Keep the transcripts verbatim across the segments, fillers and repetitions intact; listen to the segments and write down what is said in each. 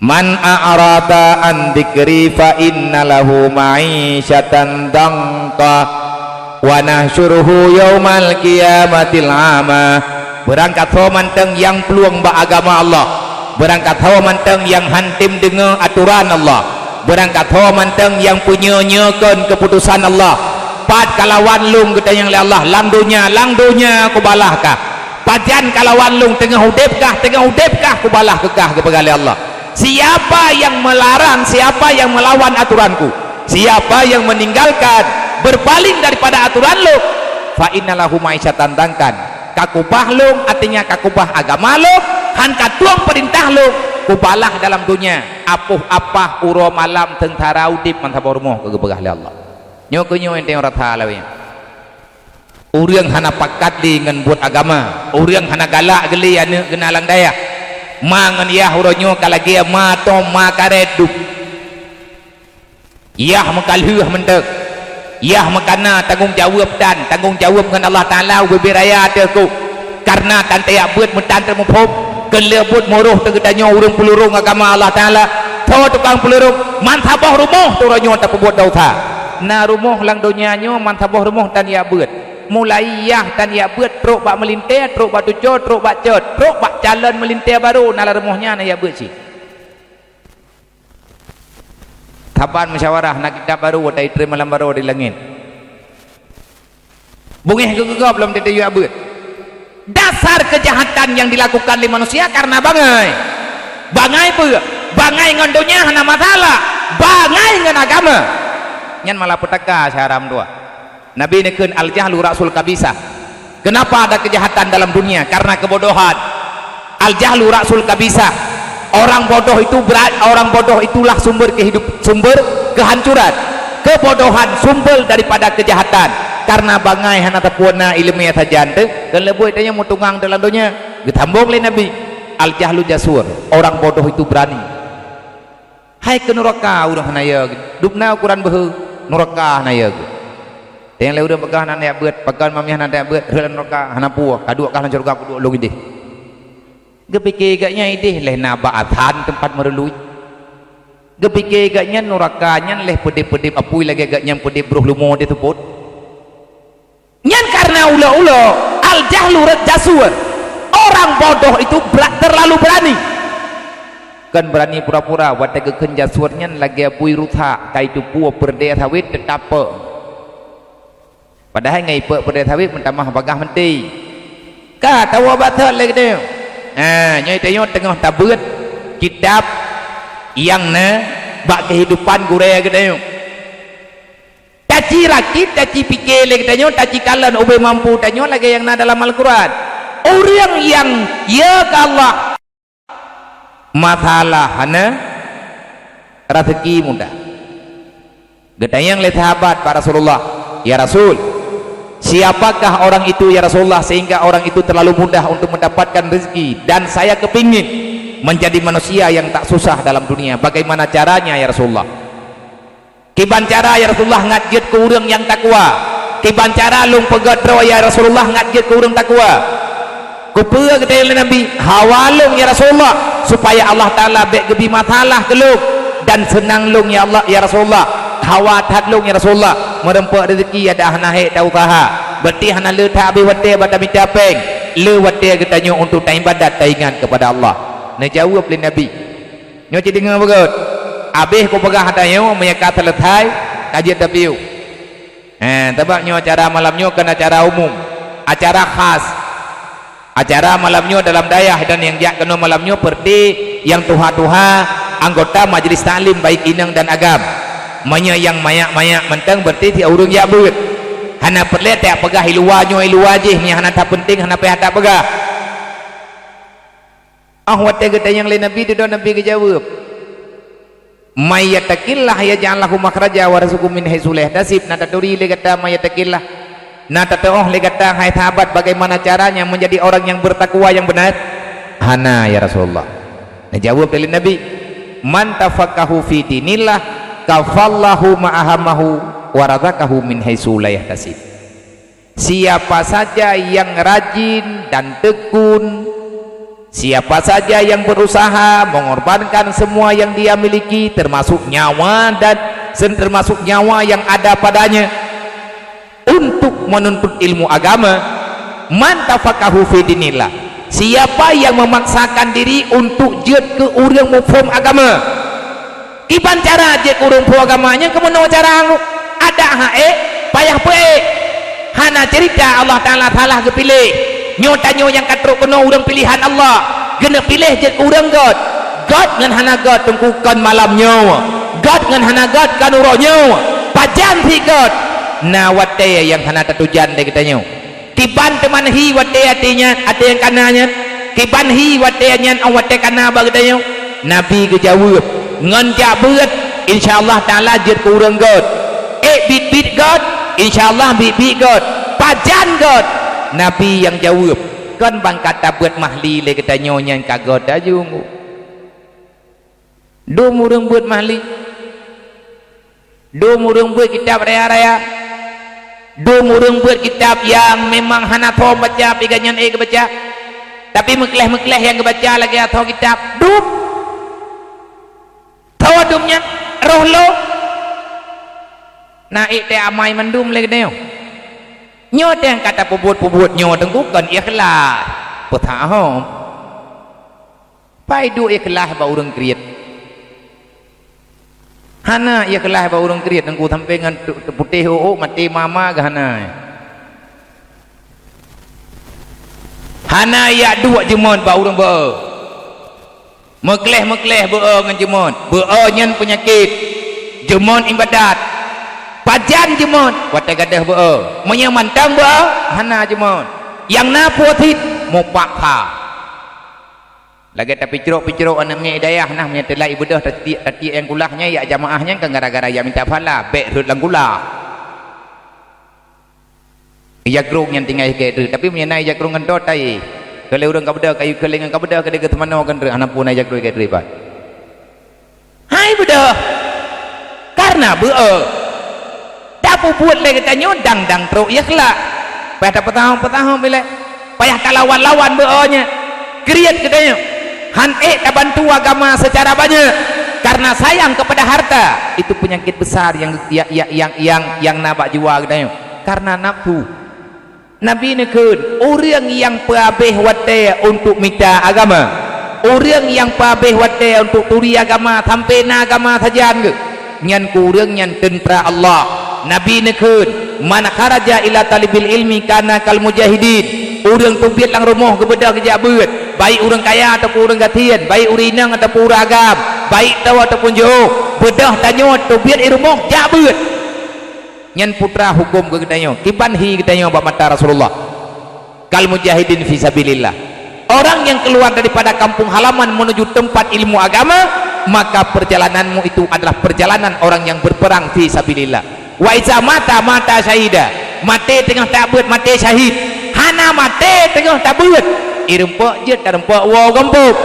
"Man a'rada an dzikri fa inna lahu ma'isyatan dhanka, wa nahsyuruhu yaumal qiyamatil a'ma." Beurangkasoe mantong nyang plueng bak agama Allah, beurangkasoe mantong nyang hantom deungoe atoran Allah, beurangkasoe mantong nyang peunyoe-nyoe kon keuputosan Allah. Pat kalawan lôn geutanyong lé Allah, lam donya, lam donya kubalah kah. Pajan kalawan lôn, teungoh udeb kah, teungoh udeb kah, kubalah keu kah, geupeugah lé Allah. Siapa yang melarang, siapa yang melawan aturan-Ku, siapa yang meninggalkan, berpaling daripada aturan lôn, fa inna lahu ma'isyatan dhankan. Ka kubah lôn, artinya ka kubah agama lôn, han ka tueng peurintah lôn, kubalah dalam donya, apoh apah uroe malam seungsara udeb meusaboh rumoh, geupeugah lé Allah. Nyoe keuh nyoe nyang rasa lawét. Ureuëng hana pakat lé ngon buet agama, ureuëng hana galak geulé aneuëk geuh na lam dayah. Ma ngon yah uroe nyoe ka lagée ma tom ma karet dum. Yah meukalheueh mantong. Yah meukana tanggong jaweueb tan, tanggong jaweueb ngon Allah Taala ubé-bé raya teuh kôh. Kareuna tan tajak beuet meutan teuh muphom, keu lheueh buet meuroh teuh geutanyoe ureuëng peulurong agama Allah Taala. Soe tukang peulurong? Meusaboh rumoh teuh uroe nyoe tapeubuet desya. Na rumoh lam donya nyoe meusaboh rumoh tan jak beuet. Mulai yah tan jak beuet, trok bak meulintée, trok bak tuco, trok bak cot, trok bak calon meulintée barô na lam rumoh nyan jak beuet cit. Saban musyawarah na kitab barô watée itrém malam barô di langét. Beungéh geugeugop lom teuh jak beuet. Dasar keujahatan nyang dilakukan lé manusia kareuna bangai. Bangai peue? Bangai ngon donya hana masalah, bangai ngon agama. Nyan malah peutaka syedara meutuah. Nabi neukheun, "Al-jahlu ra'sul khabisah." Kenapa ada kejahatan dalam dunia? Karena kebodohan. "Al-jahlu ra'sul khabisah." Orang bodoh itu berat, orang bodoh itulah sumber kehidup, sumber kehancuran. Kebodohan sumber daripada kejahatan. Karena bangai hana tapeuona iéleumé sajan teuh, kon lheueh buet tanyoe meutungang dalam donya. Geusambong lé Nabi, "Al-jahlu jasur." Orang bodoh itu berani. Hai keu nuraka ureuëng hana yö, dubna ukuran beuhe, nuraka hana yö. Teuh lé ureuëng peugah hana jak beuet, pakon mamiah hana jak beuet, rhot lam nuraka, hana peue, ka duek kah lam syeuruga, kuduek lôn ideh. Geupike gobnyan ideh lé na bak asan teumpat meurului. Geupike gobnyan nuraka nyan lé peudeb-peudeb apui lagée gobnyan peudeb broh leumo di seupôt. Nyan kareuna ulo-ulo, al-jahlu jasur. Orang bodoh itu bera-, terlalu berani. Kon berani pura-pura, watée geukheun jasur nyan lagée bui rusak, ka itupeue peureudée sawét teutapeu. Padahai ngon ipeu peureudée sawét meutamah bagaih meuti. Ka tawoe batot lé geutanyoe. Ha, nyoe tanyoe teungoh tabeuet kitab nyang na bak keuhidupan gurée geutanyoe. Taci rakit, taci pike lé geutanyoe, taci kalon ubé mampu tanyoe lagée nyang na dalam Al-Quran. Ureuëng nyang yö keu Allah, masalah hana, raseuki mudah. Geutanyong lé sahabat bak Rasulullah, "Ya Rasul, siapakah orang itu ya Rasulullah sehingga orang itu terlalu mudah untuk mendapatkan rezeki dan saya kepingin menjadi manusia yang tak susah dalam dunia. Bagaimana caranya ya Rasulullah?" Kiban cara ya Rasulullah ngat jeuet keu ureuëng nyang takwa? Kiban cara lôn peugét droe ya Rasulullah ngat jeuet keu ureuëng takwa? Kupeugah lé Nabi, hawa lôn ya Rasulullah, supaya Allah Taala bék geubi masalah keu lôn dan seunang lôn ya Allah, ya Rasulullah. Hawa that lôn ya Rasulullah, meureumpok rezeki adak hana hék ta-usaha. Berarti hana le that abéh watée bak tamita péng, le watée geutanyoe untuk taibadat taingat kepada Allah. Neujaweueb lé Nabi. Nyoe cit deungoe beugét. Abéh kupeugah tanyoe meunyo ka seuleusai, ka jeuet tapiôh. Eh, sabab nyoe acara malam nyoe kon acara umum, acara khas. Acara malam nyoe dalam dayah dan nyang jak keunoe malam nyoe peureute nyang tuha-tuha anggota majlis taklim baik inong dan agam. Meunyo nyang manyak-manyak mantong berarti tiep ureuëng jak beuet. Hana peureulée tapeugah i luwa nyoe i luwa jih, nyang hana that peunteng hana payah tapeugah. Óh watée geutanyong lé Nabi, dudoe Nabi geujaweueb, "May yattaqillah yaj'al lahu makhraja wa yarzuqhu min haitsu la yahtasib." Na taturi lé gata, "May yattaqillah." Na tateuoh lé gata, hai sahabat, bagaimana caranya menjadi orang yang bertakwa yang benar? Hana, ya Rasulullah. Neujaweueb lé Nabi, "Man tafaqqaha fi dinillah, kafallahu ma ahammahu wa razaqahu min haitsu la yahtasib." Siapa saja yang rajin dan tekun Siapa saja yang berusaha mengorbankan semua yang dia miliki, termasuk nyawa dan sen-, termasuk nyawa yang ada padanya, untuk menuntut ilmu agama, man tafaqahu fi dinillah, siapa yang memaksakan diri untuk jeuet keu ureuëng muphom agama, kiban cara jeuet keu ureuëng muphom agama nyan, keu meunoe cara nyoe, adak han ék, payah peuék. Hana cerita Allah Taala salah geupiléh. Nyoe tanyoe nyang ka trok keunoe ureuëng pilihan Allah. Geuneuk piléh jeuet keu ureuëng gét. Gét ngon hana gét teungku kon malam nyoe. Gét ngon hana gét kon uroe nyoe. Pajan sit gét. Na watée nyang hana tatujan lé geutanyoe. Kiban teuma hi watée até nyan, até nyang kana nyan. Kiban hi watée nyan, óh watée kana bak geutanyoe. Nabi geujaweueb, "Ngon jak beuet, insya Allah Taala jeuet keu ureuëng gét. Ék biet-biet gét, insya Allah biet-biet gét. Pajan gét?" Nabi nyang jaweueb. Kon ban ka tabeuet mahli lé geutanyoe nyan ka gét laju. Dum ureuëng beuet mahli. Dum ureuëng beuet kitab raya-raya. Dum ureuëng beuet kitab nyang memang hana tho baca, pih gobnyan ék geubaca. Tapi meukleh-meukleh nyang geubaca lagée atho kitab. Dum. Tho dum nyan roh lo. Na ék teu amai mandum lé geutanyoe. Nyoe teuh ka tapeubuet-peubuet nyoe teungku kon ikhlas. Peutahom. Pai duek ikhlas bak ureuëng kriet. Hana ikhlas bak ureuëng kriet, teungku, sampoe ngon tu-, putéh ôk-ôk maté mama geuh hana. Hana yak duek jeumot bak ureuëng beu-e. Meukleh-meukleh beu-e ngon jeumot. Beu-e nyan peunyakét. Jeumot iébadat. Pajan jeumot? Watée gadôh beu-e. Meunyoe mantong beu-e, hana jeumot. Nyang na peue cit? Mupaksa. Lagée tapicrok-picrok aneuëk miet di dayah nah, meunyoe teulai beudôh tatiek-tatiek nyang kulah nyan, yak jamaah nyan kan gara-gara yak mita pahala, bék rhot lam kulah. Ija krong nyan tinggai keu treuk, tapi meunyoe na ija krong ngon dot tai, keu lé ureuëng ka beudôh, kayu keu lé ngon ka beudôh, keu deuh geuteumanoe keu treuk, hana peue na ija krong keu treuk, Pak. Hai beudôh! Kareuna beu-e tapeubuet lé geutanyoe dang-dang trok iékhlak. Payah tapeutahom-peutahom ilée. Payah talawan-lawan beu-e nyan. Kriet geutanyoe. Han ék tabantu agama seucara banyak. Kareuna sayang keupada hareuta. Itu peunyakét beusar nyang, nyang, nyang, nyang, nyang na bak jiwa geutanyoe. Kareuna nafsu. Nabi neukheun, ureuëng nyang peuhabéh watée untuk mita agama, ureuëng nyang peuhabéh watée untuk turi agama sampoe na agama sajan geuh, nyan keu ureuëng nyan teuntra Allah. Nabi neukheun, "Man kharaja ila talibil ilmi kana kal mujahidin." Ureuëng teubiet lam rumoh geubeudôh geujak beuet, baik ureuëng kaya ataupun ureuëng gasien, baik ureuëng inong ataupun ureuëng agam, baik tho ataupun jiôh, beudôh tanyoe teubiet i rumoh jak beuet. Nyan putra huköm keu geutanyoe, kiban hi geutanyoe bak mata Rasulullah. Kal mujahidin fi sabilillah. Orang yang keluar daripada kampung halaman menuju tempat ilmu agama, maka perjalananmu itu adalah perjalanan orang yang berperang fi sabilillah. Wa iza mata, mata syahida. Maté teungoh tabeuet, maté syahid. Hana maté teungoh tabeuet. Ireumpok jeuet tareumpok woe gampông.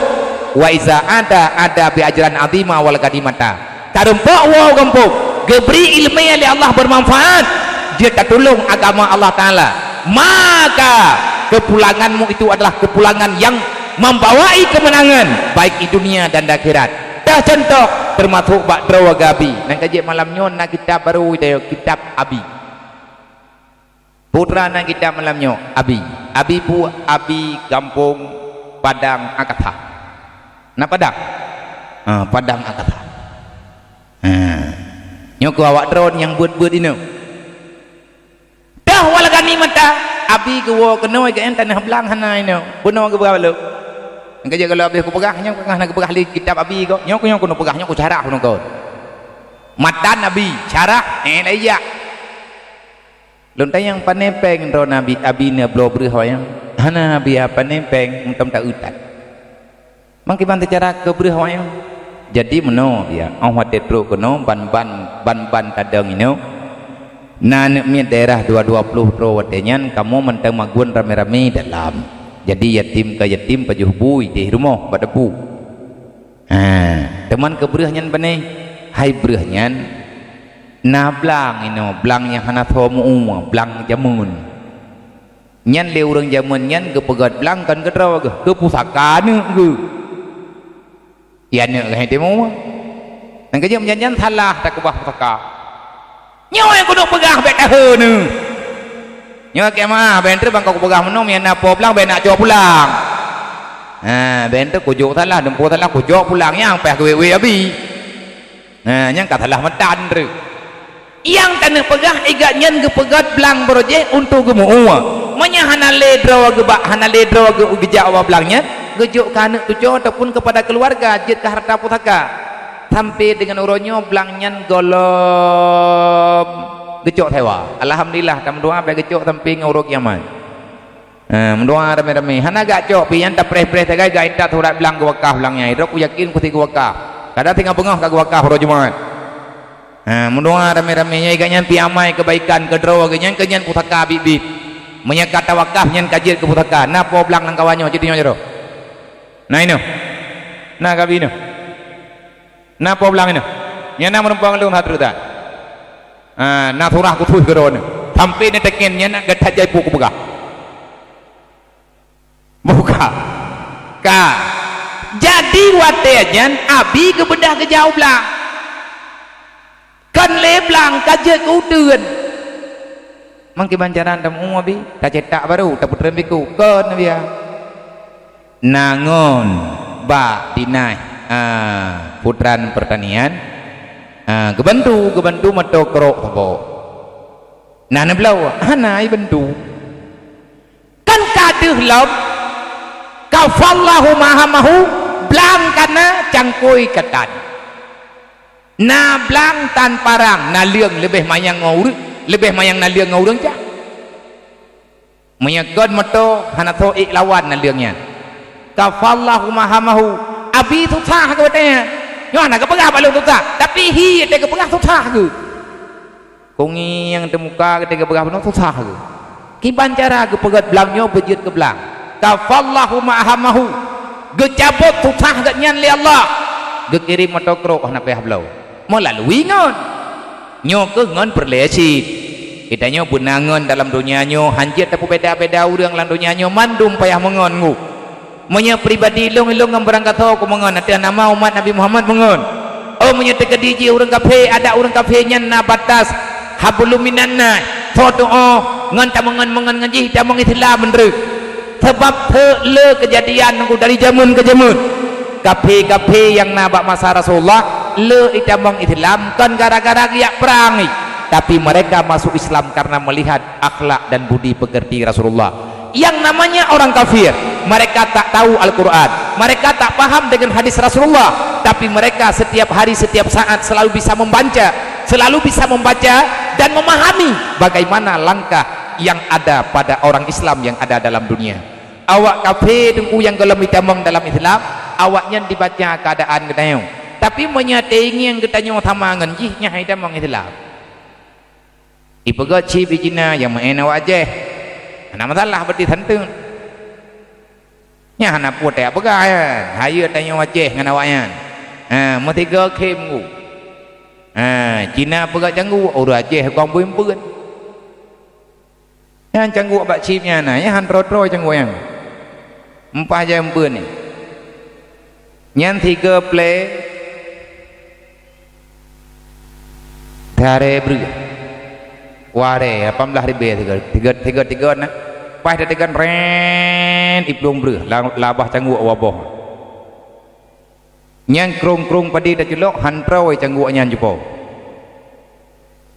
Wa iza ada, ada bi ajran azima wal ganimata. Tareumpok woe gampông, geubri ileumé lé Allah beumanfaat, jeuet tatulông agama Allah Taala, maka keupulanganmu itu adalah keupulangan nyang membawai keumeunangan, baik di dunia dan di akhirat. Teuh cuntoh, teumasok bak droe geubi. Nyang ka jeuet malam nyoe na kitab barô, kitab Abi. Putra na kitab malam nyoe, Abi. Abi peue? Abi gampông Padang Akatha. Na Padang? Ha, Padang Akatha. Ha. Nyoe keuh awak droe nyang beuet-beuet inoe. Dah wal ganimata, Abi geuwoe keunoe geuén tanoh blang hana inoe. Bunoe geuba lom. Nyang ka jeuet gohlom abéh kupeugah, nyoe peugah na geupeugah lé kitab Abi keuh. Nyoe keuh, nyoe keuh na peugah, nyoe keuh syarah keunoe keuh. Matan Abi, syarah, eh, lagée jak. Lôn tanyong, "Pane péng droeneuh Abi, Abi neubloe breueh awaknyan?" "Hana, Abi, pane péng, meutam ta-eu that." "Mangkeubang teucara keu breueh awaknyan?" "Jadi meunoe, Abi, óh watée trok keunoe ban-ban, ban-ban tadong inoe, na aneuëk miet daerah dua, dua ploh droe watée nyan, kamoe mantong magun ramé-ramé dalam. Jadi yatim ka yatim pajoh bui jih rumoh bak dapu." Ha, teuma keu breueh nyan pane? Hai breueh nyan, na blang inoe, blang nyang hana tho meu-ue, blang jameun. Nyan lé ureuëng jamén nyan geupeugét blang kon keudroe geuh, keu pusaka aneuk geuh. Di aneuk geuh nyang timu. Nyang keujeuet meunyan nyan salah takeubah pusaka. Nyoe nyang keuneuk peugah bék tahe neuh. Nyoe kiamat, bék teuk bang ka kupeugah meunoe, meunyo na po blang bék nak cok pulang. Ha, bék teuk kujok salah, dumpeue salah kujok pulang, nyang paih geuwék-wék abi. Ha, nyang ka salah meutan treuk. Nyang taneuk peugah igat nyan geupeugét blang barojéh untuk geumeuue. Meunyo hana lé droe geubak, hana lé droe geu-, geujak ubak blang nyan, geujok keu aneuk cucoe ataupun kepada keuluwarga, jeuet keu harta pusaka. Sampai deungon uroe nyoe blang nyan gohlom geucok sewa. Alhamdulillah, tameudoa bék geucok sampai ngon uroe kiamat. Ha, meudoa ramé-ramé. Hana gak cok, pi nyan tapreh-preh sagai gak intat surat blang geuwakaf blang nyan. Droe kuyakin pasti geuwakaf. Kadang singoh beungoh ka geuwakaf uroe Jumat. Ha, meudoa ramé-ramé nyoe gak nyan pi amai keubaikan keudroe geuh nyan keu nyan pusaka biet-biet. Meunyo ka tawakaf nyan ka jeuet keu pusaka. Na po blang lam kawan nyoe, cit nyoe jaroe. Na inoe. Na kabi inoe. Na po blang inoe. Nyan na meurumpok lôn hat reutan. Ah, na surah khusus keu droeneuh. Sampai neuteken nyan na gata jai pu kupeugah. Buka. Ka. Jadi watée nyan abi geubeudah geujak u blang. Kon lé blang ka jeuet keu uteuen. Mangke bancaran tamu abi, tacetak baru, tapeutreun biku. Kon biya. Na ngon bak dinas, ah, putran pertanian, ah, geubantu, geubantu moto krok saboh. Na neubloe, hana jibantu. Kan ka deuh lom, kafallahu ma hamahu, blang ka na, cangkôi ka tan. Na blang tan parang, naleueng leubeh manyang ngon ureueng, leubeh manyang naleueng ngon ureueng jak. Meunyoe kon moto hana soe ék lawan naleueng nyan. Kafallahu ma hamahu. Abi susah geuh watée nyan. Nyoe hana geupeugah bak lôn susah, tapi hi watée geupeugah susah geuh. Kunyueng teumuka watée geupeugah bunoe susah geuh. Kiban cara geupeugét blang nyoe beujeuet keu blang. Kafallahu ma hamahu. Geucabot susah geuh nyan lé Allah. Geukirém moto krok hana payah bloe. Meulalui ngon. Nyoe kheueh ngon peureulée cit. Geutanyoe beuna ngon dalam donya nyoe, hanjeuet tapeubeda-beda ureuëng lam donya nyoe, mandum payah meungon nguk. Meunyoe pribadi lôn, lôn ngon beurangkasoe ku meungon ateueh nama umat Nabi Muhammad meungon. Oh, meunyoe teukeudi jih ureuëng kafé, adak ureuëng kafé nyan na batas hablum minan nas, soe tuoh ngon tameungon-meungon ngon jih tamong Islam meunreuk. Sabab teuk le keujadian nunggu dari jameun keu jameun. Kafé-kafé nyang na bak masa Rasulullah le itamong Islam kon gara-gara geujak prang, tapi mereka masuk Islam karena melihat akhlak dan budi pekerti Rasulullah. Yang namanya orang kafir, mereka tak tahu Al-Quran, mereka tak paham dengan hadis Rasulullah, tapi mereka setiap hari, setiap saat selalu bisa membaca, selalu bisa membaca dan memahami bagaimana langkah yang ada pada orang Islam yang ada dalam dunia. Awak kafé teungku nyang gohlom itamong dalam Islam, awaknyan dibaca keadaan geutanyoe. Tapi meunyoe teuingieng geutanyoe sama ngon jih, nyan hai tamong Islam. Ipeugét cit bak Cina nyang meu'en awak Aceh. Hana masalah, berarti santeun. Nyan hana peue tapeugah nyan. Hayeue tanyoe Aceh ngon awaknyan. Ha, meusigoe khém ku. Ha, Cina peugét cangguek, ureuëng Aceh kong beuimpeuen. Nyan cangguek bak cit nyan na, nyan han troe-troe cangguek nyan. Empah jai empeuen nyan. Nyan tiga plek. Tiga breuh. Warée, lapan belas ribée tiga, tiga, tiga, tiga na. Pas teutegan ren, iplueng breuh, la-, labah cangguek waboh. Nyang krong-krong padé taculok, han troe cangguek nyan jipo.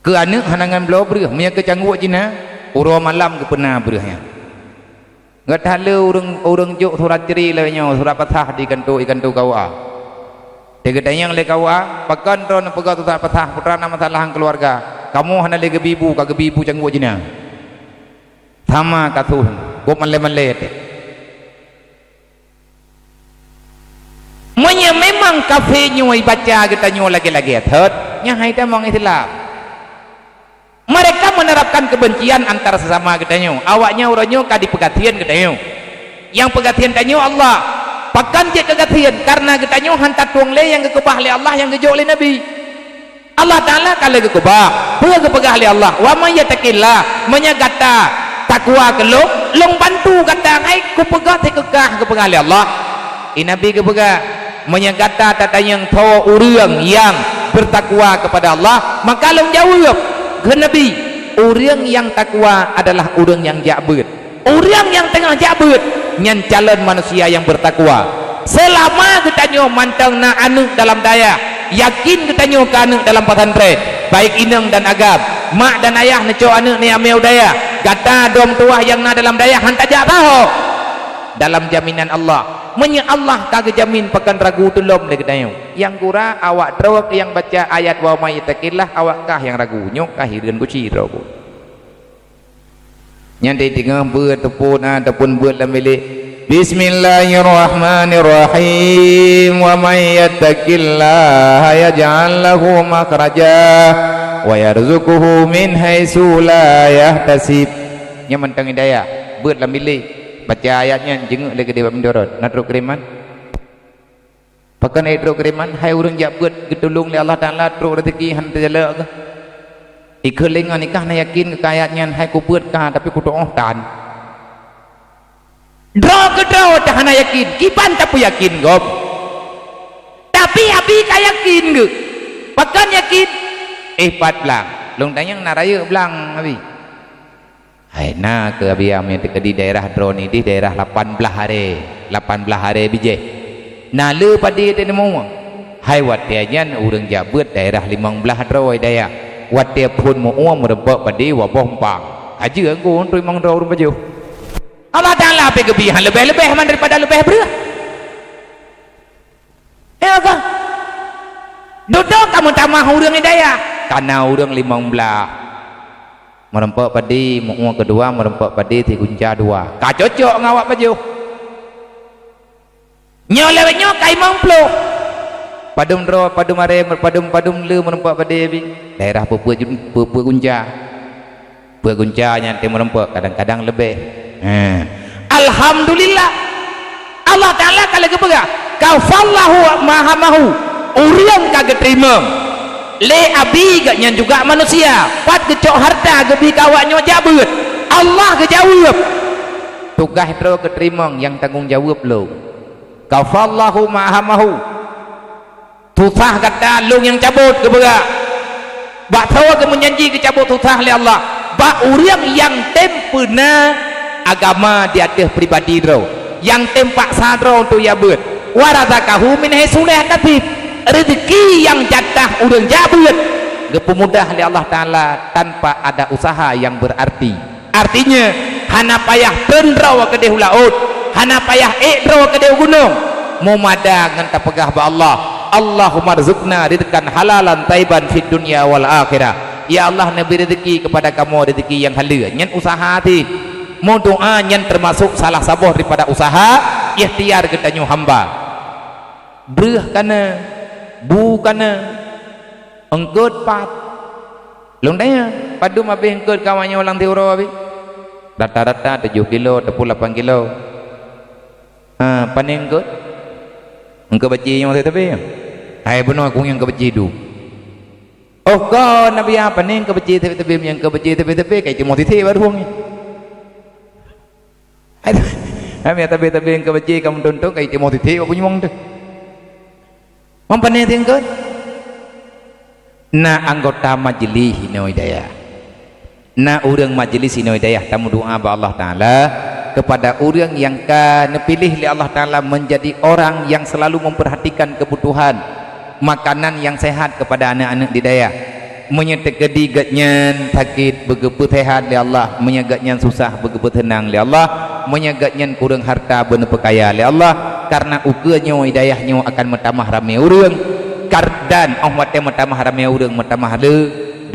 Keu aneuk hana ngon bloe breuh, meunyoe keu cangguek Cina, uroe malam geupeuna breuh nyan. Gata le ureuëng, ureuëng jok surat cerai lagée nyoe, surat pasah di kanto, di kanto K U A. Di geutanyong lé K U A, pakon droeneuh peugah surat pasah, putra na masalah ngon keuluwarga. Kamoe hana lé geubi bu, ka geubi bu cangguek Cina. Sama kasus, gop malée-malée teuh. Meunyoe memang kafé nyoe ibaca geutanyoe lagée-lagée thot, nyan hai tamong Islam. Mereka menerapkan kebencian antara sesama geutanyoe. Awaknyan uroe nyoe ka dipeugasien geutanyoe. Nyang peugasien tanyoe Allah. Pakon jeuet keugasien? Karena geutanyoe han tatueng lé nyang geukeubah lé Allah nyang geujok lé Nabi. Allah Taala ka lheueh geukeubah. Peue geupeugah lé Allah? "Wa may yattaqillah," meunyoe gata Takwa keu lôn, lôn bantu gata hai kupeugah teukeukah geupeugah lé Allah. I Nabi geupeugah, "Meunyoe gata tatanyong soe ureuëng nyang beutakwa keupada Allah, maka lôn jaweueb," kheun Nabi, "Ureuëng nyang takwa adalah ureuëng nyang jak beuet." Ureuëng nyang teungoh jak beuet, nyan calon manusia nyang beutakwa. Seulama geutanyoe mantong na aneuëk dalam dayah, yakin geutanyoe keu aneuëk dalam pesantren, baik inong dan agam, mak dan ayah neucok aneuëk neuamé u dayah, gata dua meutuwah nyang na dalam dayah han tajak saho. Dalam jaminan Allah, meunyoe Allah ka geujamin, pakon ragu tulom lé geutanyoe. Nyang gura awak droe nyang baca ayat "Wa may yattaqillah", awak kah nyang ragu, nyoe kah hireuen kuci droe. Nyan di teungoh beuet teupeu na ataupun beuet lam bilék. Bismillahirrahmanirrahim. "Wa may yattaqillaha yaj'al lahu makhraja wa yarzuqhu min haitsu la yahtasib." Nyan mantong hidayah. Beuet lam bilék. Baca ayat nyan, jeungeuk lé keudeh bak meudorot. Na trok kiriman? Pakon hai trok kiriman, hai ureuëng jak beuet geutulông lé Allah Taala, trok rezeki han teujalok geuh. Ikheun lé ngon ikah na yakin keu ayat nyan, hai kubeuet ka, tapi kutuoh tan. Droe keudroe teuh hana yakin, kiban tapeuyakin gob. Tapi Abi ka yakin geuh. Pakon yakin? Eh, pat blang. Lôn tanyong na rayeuk blang, Abi. Hai na keu Abi Am nyang teukeudi daerah droeneuh ideh daerah lapan blaih aré, lapan blaih aré bijéh. Na le padé teuneumueng. Hai watée nyan ureuëng jak beuet daerah limong blaih droe dayah. Watée phon meu-uem meurumpok padé waboh umpang. Ajeue angku untuk limong droe ureuëng pajoh. Allah Taala pih geubri han leubeh-leubeh man daripada leubeh breueh. Ya kan? Dudoe ka meutamah ureuëng hidayah. Kana ureuëng limong blaih. Meurumpok padé, meu-uem keudua, meurumpok padé, sigunca dua. Ka cocok ngon awak pajoh. Nyoe lewat nyoe ka limong ploh. Padum droe, padum aré, padum, padum le meurumpok padé bi. Daerah peue-peue jun-, peue-peue gunca. Peue gunca nyan teuh meurumpok, kadang-kadang leubeh. Ha. Alhamdulillah. Allah Taala ka lagée peugah, "Kafallahu mahamahu." Ureuëng ka geuteurimong lé Abi, gobnyan juga manusia. Pat geucok harta geubri keu awak nyoe jak beuet. Allah geujaweueb. Tugaih droe geuteurimong, nyang tanggong jaweueb lôn. "Kafallahu mahamahu." Susah gata lôn nyang cabot geupeugah. Bak soe geumeujanji geucabot susah lé Allah? Bak ureuëng nyang tem peuna agama di ateueh pribadi droe, nyang tem paksa droe untuk jak beuet. "Wa razaqahu min haitsu la yahtasib." Rezeki nyang jatah ureuëng jak beuet geupeumudah lé Allah Taala tanpa ada usaha nyang beurarti. Artinya, hana payah treun droe keudeh u laôt, hana payah ék droe keudeh u gunong. Meumada ngon tapeugah bak Allah, "Allahummarzuqna rizqan halalan thaiban fid dunya wal akhirah." Ya Allah, neubri rezeki keupada kamoe rezeki nyang haleue. Nyan usaha teuh. Meudoá nyan teumasok salah saboh daripada usaha ikhtiar geutanyoe hamba. Breueh kana, bu kana, eungkot pat. Lôn tanya, padum abéh eungkot keu awak nyoe lam siuroe abéh? Rata-rata tujoh kilo ataupun lapan kilo. Ha, pane eungkot? Eungkot bajée nyang maté teupée. Hai bunoe kunyang keu bajée du. Oh, kon Nabi, pane eungkot bajée teupée-teupée, nyang keu bajée teupée-teupée, kai timoh titék baru nyoe. Hai, hai, mia tabé-tabé eungkot bajée ka meutuntong, kai timoh titék bak punyueng teuh. Mang pane teungkot? Na anggota majlis inoe dayah. Na ureuëng majlis inoe dayah tameudoá bak Allah Taala kepada ureuëng nyang ka neupiléh lé Allah Taala menjadi orang yang selalu memperhatikan kebutuhan makanan yang sehat kepada aneuk-aneuk di dayah. Meunyoe teukeudi gobnyan sakét, beugeupeu seuhat lé Allah. Meunyoe gobnyan susah, beugeupeu seunang lé Allah. Meunyoe gobnyan kureueng harta, beuneupeukaya lé Allah. Kareuna ukeue nyoe, i dayah nyoe akan meutamah ramé ureuëng. Kar-, dan óh watée meutamah ramé ureuëng, meutamah le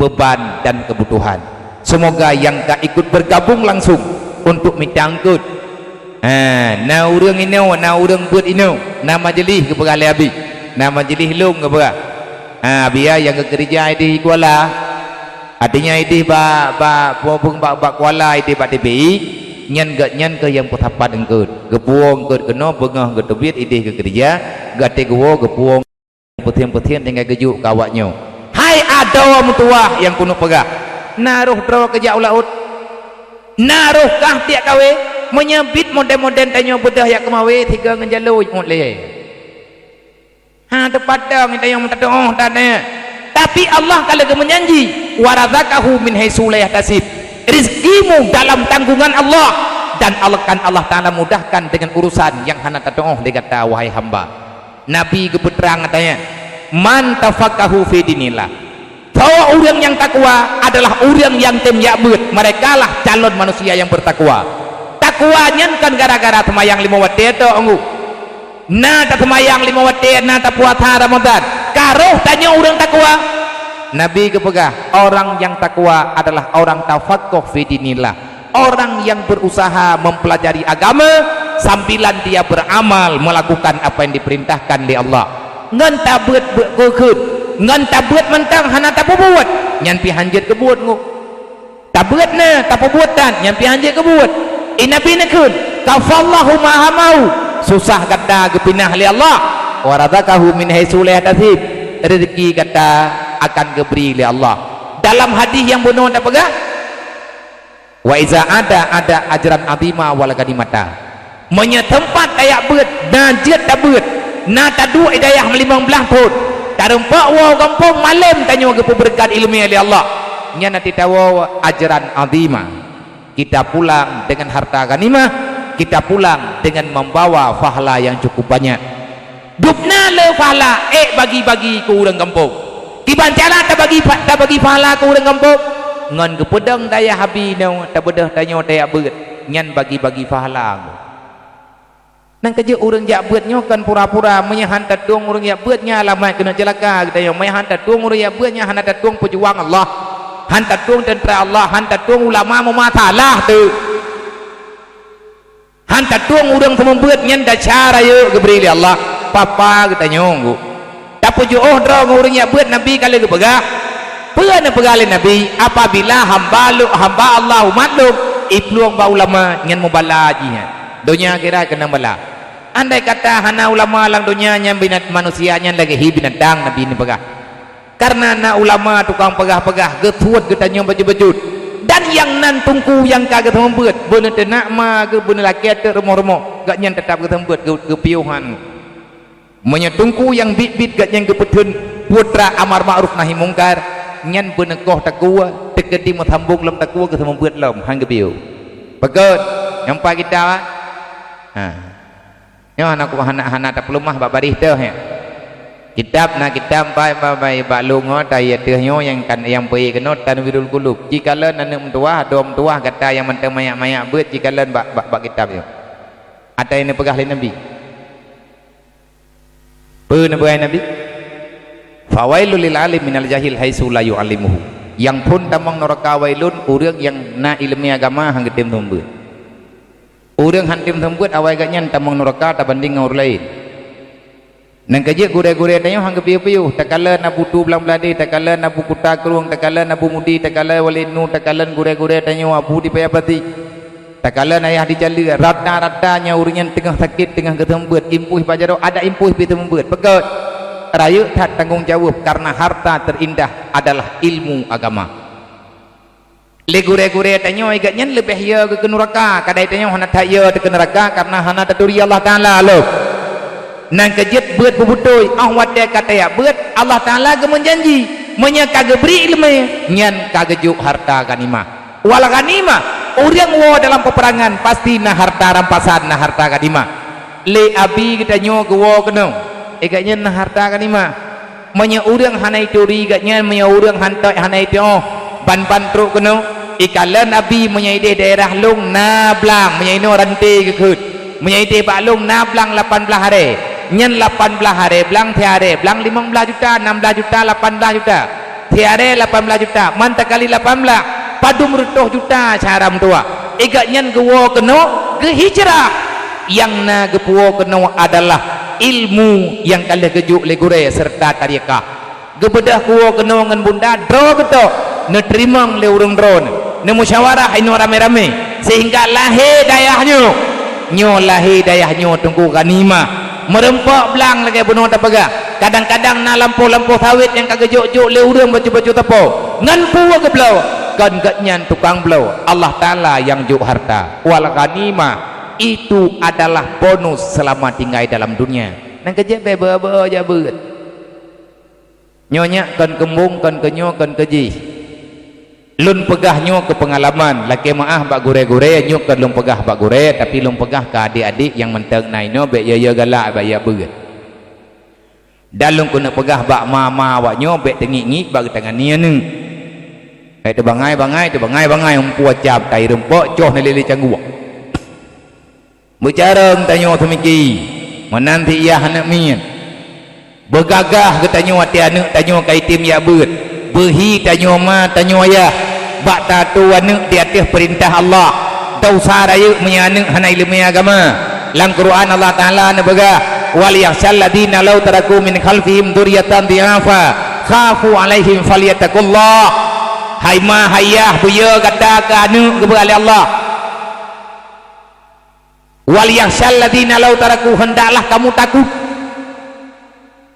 beuban dan keubutuhan. Seumoga nyang ka ikut beurgabong langsong untuk mita eungkot. Ha, na ureuëng inoe, na ureuëng beuet inoe, na majeulih geupeugah lé Abi. Na majeulih lôn geupeugah. Ha, Abi, ya, nyang geukeureuja ideh Kuala. Artinya ideh bak, bak, bak, bak Kuala, ideh bak T P I, nyan gobnyan keuh nyang peusapat eungkot. Geupuwoe eungkot keunoe, beungoh geuteubiet ideh geukeureuja, geuaté geuwoe geupuwoe. Peuthien-peuthien tinggai geujok keu awak nyoe. Hai adoe meutuwah nyang keuneuk peugah, na roh droe keujak u laôt. Na roh kah tiek kawé, meunyoe bit modern-modern tanyoe beudôh jak keumawé, sigoe ngon jalô jeuet lé. Ha, teupadang tanyoe meutatu'oh that nyan. Tapi Allah ka lheueh geumeujanji, "Wa razaqahu min haitsu la yahtasib." Rizkimu dalam tanggungan Allah, dan Allah, kan Allah Taala mudahkan dengan urusan nyang hana tatu'oh lé gata, wahai hamba. Nabi geupeutrang katanya, "Man tafaqqahu fi dinillah." Bahwa ureuëng nyang takwa adalah ureuëng nyang tem jak beuet. Merekalah calon manusia yang bertakwa. Takwa nyan kon gara-gara seumayang limong watée tok, Teungku. Na taseumayang limong watée, na tapuasa Ramadan. Ka roh tanyoe ureuëng takwa. Nabi geupeugah, "Orang yang takwa adalah orang tafaqqah fi dinillah." Orang yang berusaha mempelajari agama sambilan dia beramal, melakukan apa yang diperintahkan lé Allah. Ngon tabeuet beuet keukheun, ngon tabeuet mantong hana tapeubuet, nyan pih hanjeuet keubuet, Teungku. Tabeuet na, tapeubuet that, nyan pih hanjeuet keubuet. Di Nabi neukheun, "Kafallahu ma hamahu." Susah gata geupinah lé Allah. "Wa razaqahu min haitsu la yahtasib." Rezeki gata akan geubri lé Allah. Dalam hadis nyang bunoe tapeugah, "Wa iza ada, ada ajran azima wal ghanimata." Meunyoe teumpat tajak beuet, na jeuet tabeuet, na taduek di dayah meulimong blaih phon, tareumpok woe u gampông, malém tanyoe geupeubeureukat iéleumé lé Allah, nyan na titawoe ajran azima. Kita pulang dengan harta ghanimah, kita pulang dengan membawa pahala yang cukup banyak. Dubna le pahala ék bagi-bagi keu ureuëng gampông. Kiban cara tabagi pa-, tabagi pahala keu ureuëng gampông? Ngon geupeudong dayah Abi nyoe, tabeudôh tanyoe tajak beuet, nyan bagi-bagi pahala. Nyan keuh jeuet ureuëng jak beuet nyoe kon pura-pura, meunyoe han tatueng ureuëng jak beuet nyan alamat keuneuk ceulaka geutanyoe. Meunyoe han tatueng ureuëng jak beuet nyan hana tatueng peujuang Allah, han tatueng teuntra Allah, han tatueng ulama meumasalah teuh. Han tatueng ureuëng seumeubeuet nyan desya rayeuk geubri lé Allah. Papa geutanyoe, Teungku. Tapeujiôh droe ngon ureuëng jak beuet, Nabi ka lheueh geupeugah. Peue neupeugah lé Nabi? Apabila hamba lôn, hamba Allah, umat lôn, iplueng bak ulama, nyan mubala jih nyan. Donya akhirat keunong bala. Andai kata hana ulama lam donya nyan, binat-, manusia nyan lagée hi binatang, Nabi neupeugah. Kareuna na ulama tukang peugah-peugah, geusuet geutanyoe bacut-bacut. Dan nyang nan teungku nyang ka geuseumeubeuet, beuneuteunak ma geuh, beuneulakée teuk rumoh-rumoh, gobnyan teutap geuseumeubeuet, geu-, geupiôh han. Meunyoe teungku nyang biet-biet, gobnyan geupeutheun putra amar ma'ruf nahi mungkar, nyan beuneukoh takue, teukeudi meusambong lom takue geuseumeubeuet lom, han geupiôh. Pakon? Nyang pat kitab, ha. Nyoe hana ku-, hana, hana tapeuleumah bak baréh teuh, ya. Kitab na kitab bai, bai, bai, bak lôn nyoe, tayue teuh nyoe nyang kan, nyang peuék keunoe Tanwirul Qulub. Jikalon aneuëk meutuwah, adoe meutuwah, gata nyang mantong manyak-manyak beuet, jikalon bak, bak, bak kitab nyoe. Ata nyang neupeugah lé Nabi. Peue neupeugah Nabi? "Fawailul lil alim minal jahil haitsu la yu'allimuhu." Nyang phon tamong nuraka wailun, ureuëng nyang na iéleumé agama han geutem seumeubeuet. Ureuëng han tem seumeubeuet, awai gobnyan tamong nuraka tabandéng ngon ureuëng laén. Nyan keuh jeuet gurée-gurée tanyoe han geupiôh-piôh, takalon Abu Tu Blang Bladé, takalon Abu Kuta Krueng, takalon Abu Mudi, takalon Walid Nu, takalon gurée-gurée tanyoe Abu di Paya Plastik, takalon Ayah di Caleue, rata-rata nyan ureuëng nyan teungoh sakét, teungoh geuseumeubeuet, impôh bak jaroe, adak impôh pih seumeubeuet. Pakon? Rayeuk that tanggong jaweueb, kareuna harta teurindah adalah ilmu agama. Lé gurée-gurée tanyoe, gobnyan leubeh yo keu nuraka, kadai tanyoe hana that yo teuh keu nuraka kareuna hana taturi Allah Taala lom. Nyan keuh jeuet beuet beubeutôi, óh watée ka tajak beuet, Allah Taala geumeujanji, meunyoe ka geubri iéleumé, nyan ka geujok harta ghanimah. Wal ghanimah, ureuëng woe dalam peupeurangan pasti na harta rampasan, na harta ghanimah. Lé Abi geutanyoe geuwoe keunoe, eh, gobnyan na harta ghanimah. Meunyoe ureuëng hana ituri gobnyan, meunyoe ureuëng han tôk hana ituoh, ban-ban trok keunoe, ikalon Abi meunyoe ideh daerah lôn na blang, meunyoe inoe Ranté geukheun. Meunyoe ideh bak lôn na blang lapan blaih arée. Nyan lapan blaih arée blang, siarée blang limong blaih juta, nam blaih juta, lapan blaih juta. Siarée lapan blaih juta, man takali lapan blaih, padum reutôh juta syara meutuwah. Eh, gobnyan geuwoe keunoe, geuhijrah. Nyang na geupuwoe keunoe adalah ilmu nyang ka lheueh geujok lé gurée seureuta tareukah. Geubeudôh kuwoe keunoe ngon bunda droe geutok, neuteurimong lé ureuëng droeneuh, neumusyawarah inoe ramé-ramé, seuhingga lahé dayah nyoe. Nyoe lahé dayah nyoe teungku ghanimah. Meureumpok blang lagée bunoe tapeugah. Kadang-kadang na lampôh-lampôh sawét nyang ka geujok-jok lé ureuëng bacut-bacut sapo. Ngon peue geubloe? Kon gobnyan tukang bloe, Allah Taala nyang jok harta. Wal ghanimah, itu adalah bonus selama tinggai dalam dunia. Nyang keujeuet bèk beu-beu jak beuet. Nyoe nyak kon keumbông, kon keu nyoe, kon keu jih. Lôn peugah nyoe keu peungalaman, lakèe meu'ah bak gurèe-gurèe, nyoe kon lôn peugah bak gurèe, tapi lôn peugah keu adék-adék nyang mantong na inoe, bèk yo-yo galak bak jak beuet. Dan lôn keuneuk peugah bak ma-ma awaknyoe, bèk teungiek-ngiek bak geutangan nyan. Bèk teubangai-bangai, teubangai-bangai, umpue cab tai reumpok, coh neulilée cangguek. Beucarông tanyoe seumiki, meunan si yah aneuk miet. Beugagah geutanyoe watèe aneuk tanyoe ka item jak beuet. Beuhi tanyoe ma, tanyoe yah, bak tatu aneuk di ateueh peurintah Allah. Desya rayeuk meunyoe aneuk hana ileumèe agama. Lam Quran Allah Taala neupeugah, "Wal yakhsyal ladzina law taraku min khalfihim dzurriyyatan dhi'afa khafu 'alaihim falyattaqullah." Hai ma, hai yah, beuyo gata keu aneuk geupeugah lé Allah. "Wal yakhsyal ladzina law taraku," hendaklah kamu takut.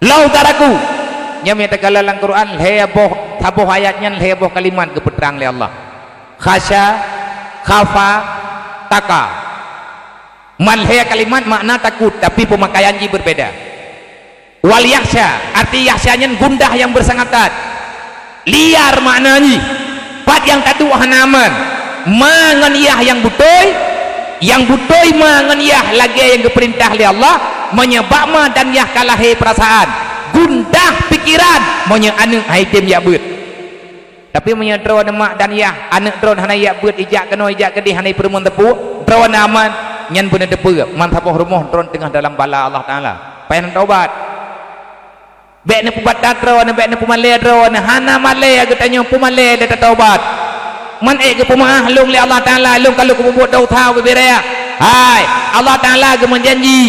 "Law taraku." Nyan meunyo takalon lam Quran, lhèe boh, saboh ayat nyan lhèe boh kalimat geupeutrang lé Allah. Khasya, khafa, taqa. Man lhèe kalimat makna takut, tapi peumakaian jih beubeda. Wal yakhsya, arti yakhsya nyan gundah nyang beusangatan. Liar makna jih. Pat nyang taduek hana aman. Ma ngon yah nyang beutôi, nyang beutôi ma ngon yah lagèe nyang geupeurintah lé Allah, meunyoe bak ma dan yah ka lahé peurasaan, gundah pikeran meunyoe aneuk han item jak beuet. Tapi meunyoe droeneuh mak dan yah, aneuk droeneuh hana jak beuet, ijak keunoe, ijak keudéh, hana ipeureumeun teupeu, droeneuh aman, nyan beuneuteupeu, man saboh rumoh droeneuh teungoh dalam bala Allah Taala. Payah neutobat. Bèk neupeubatat droeneuh, bèk neupeumalèe droeneuh, hana malèe geutanyoe, peumalèe lé tatobat. Man ék geupeumeu'ah lôn lé Allah Taala, lôn ka lheueh kupeubuet desya ubé-bé raya. Hai, Allah Taala geumeujanji,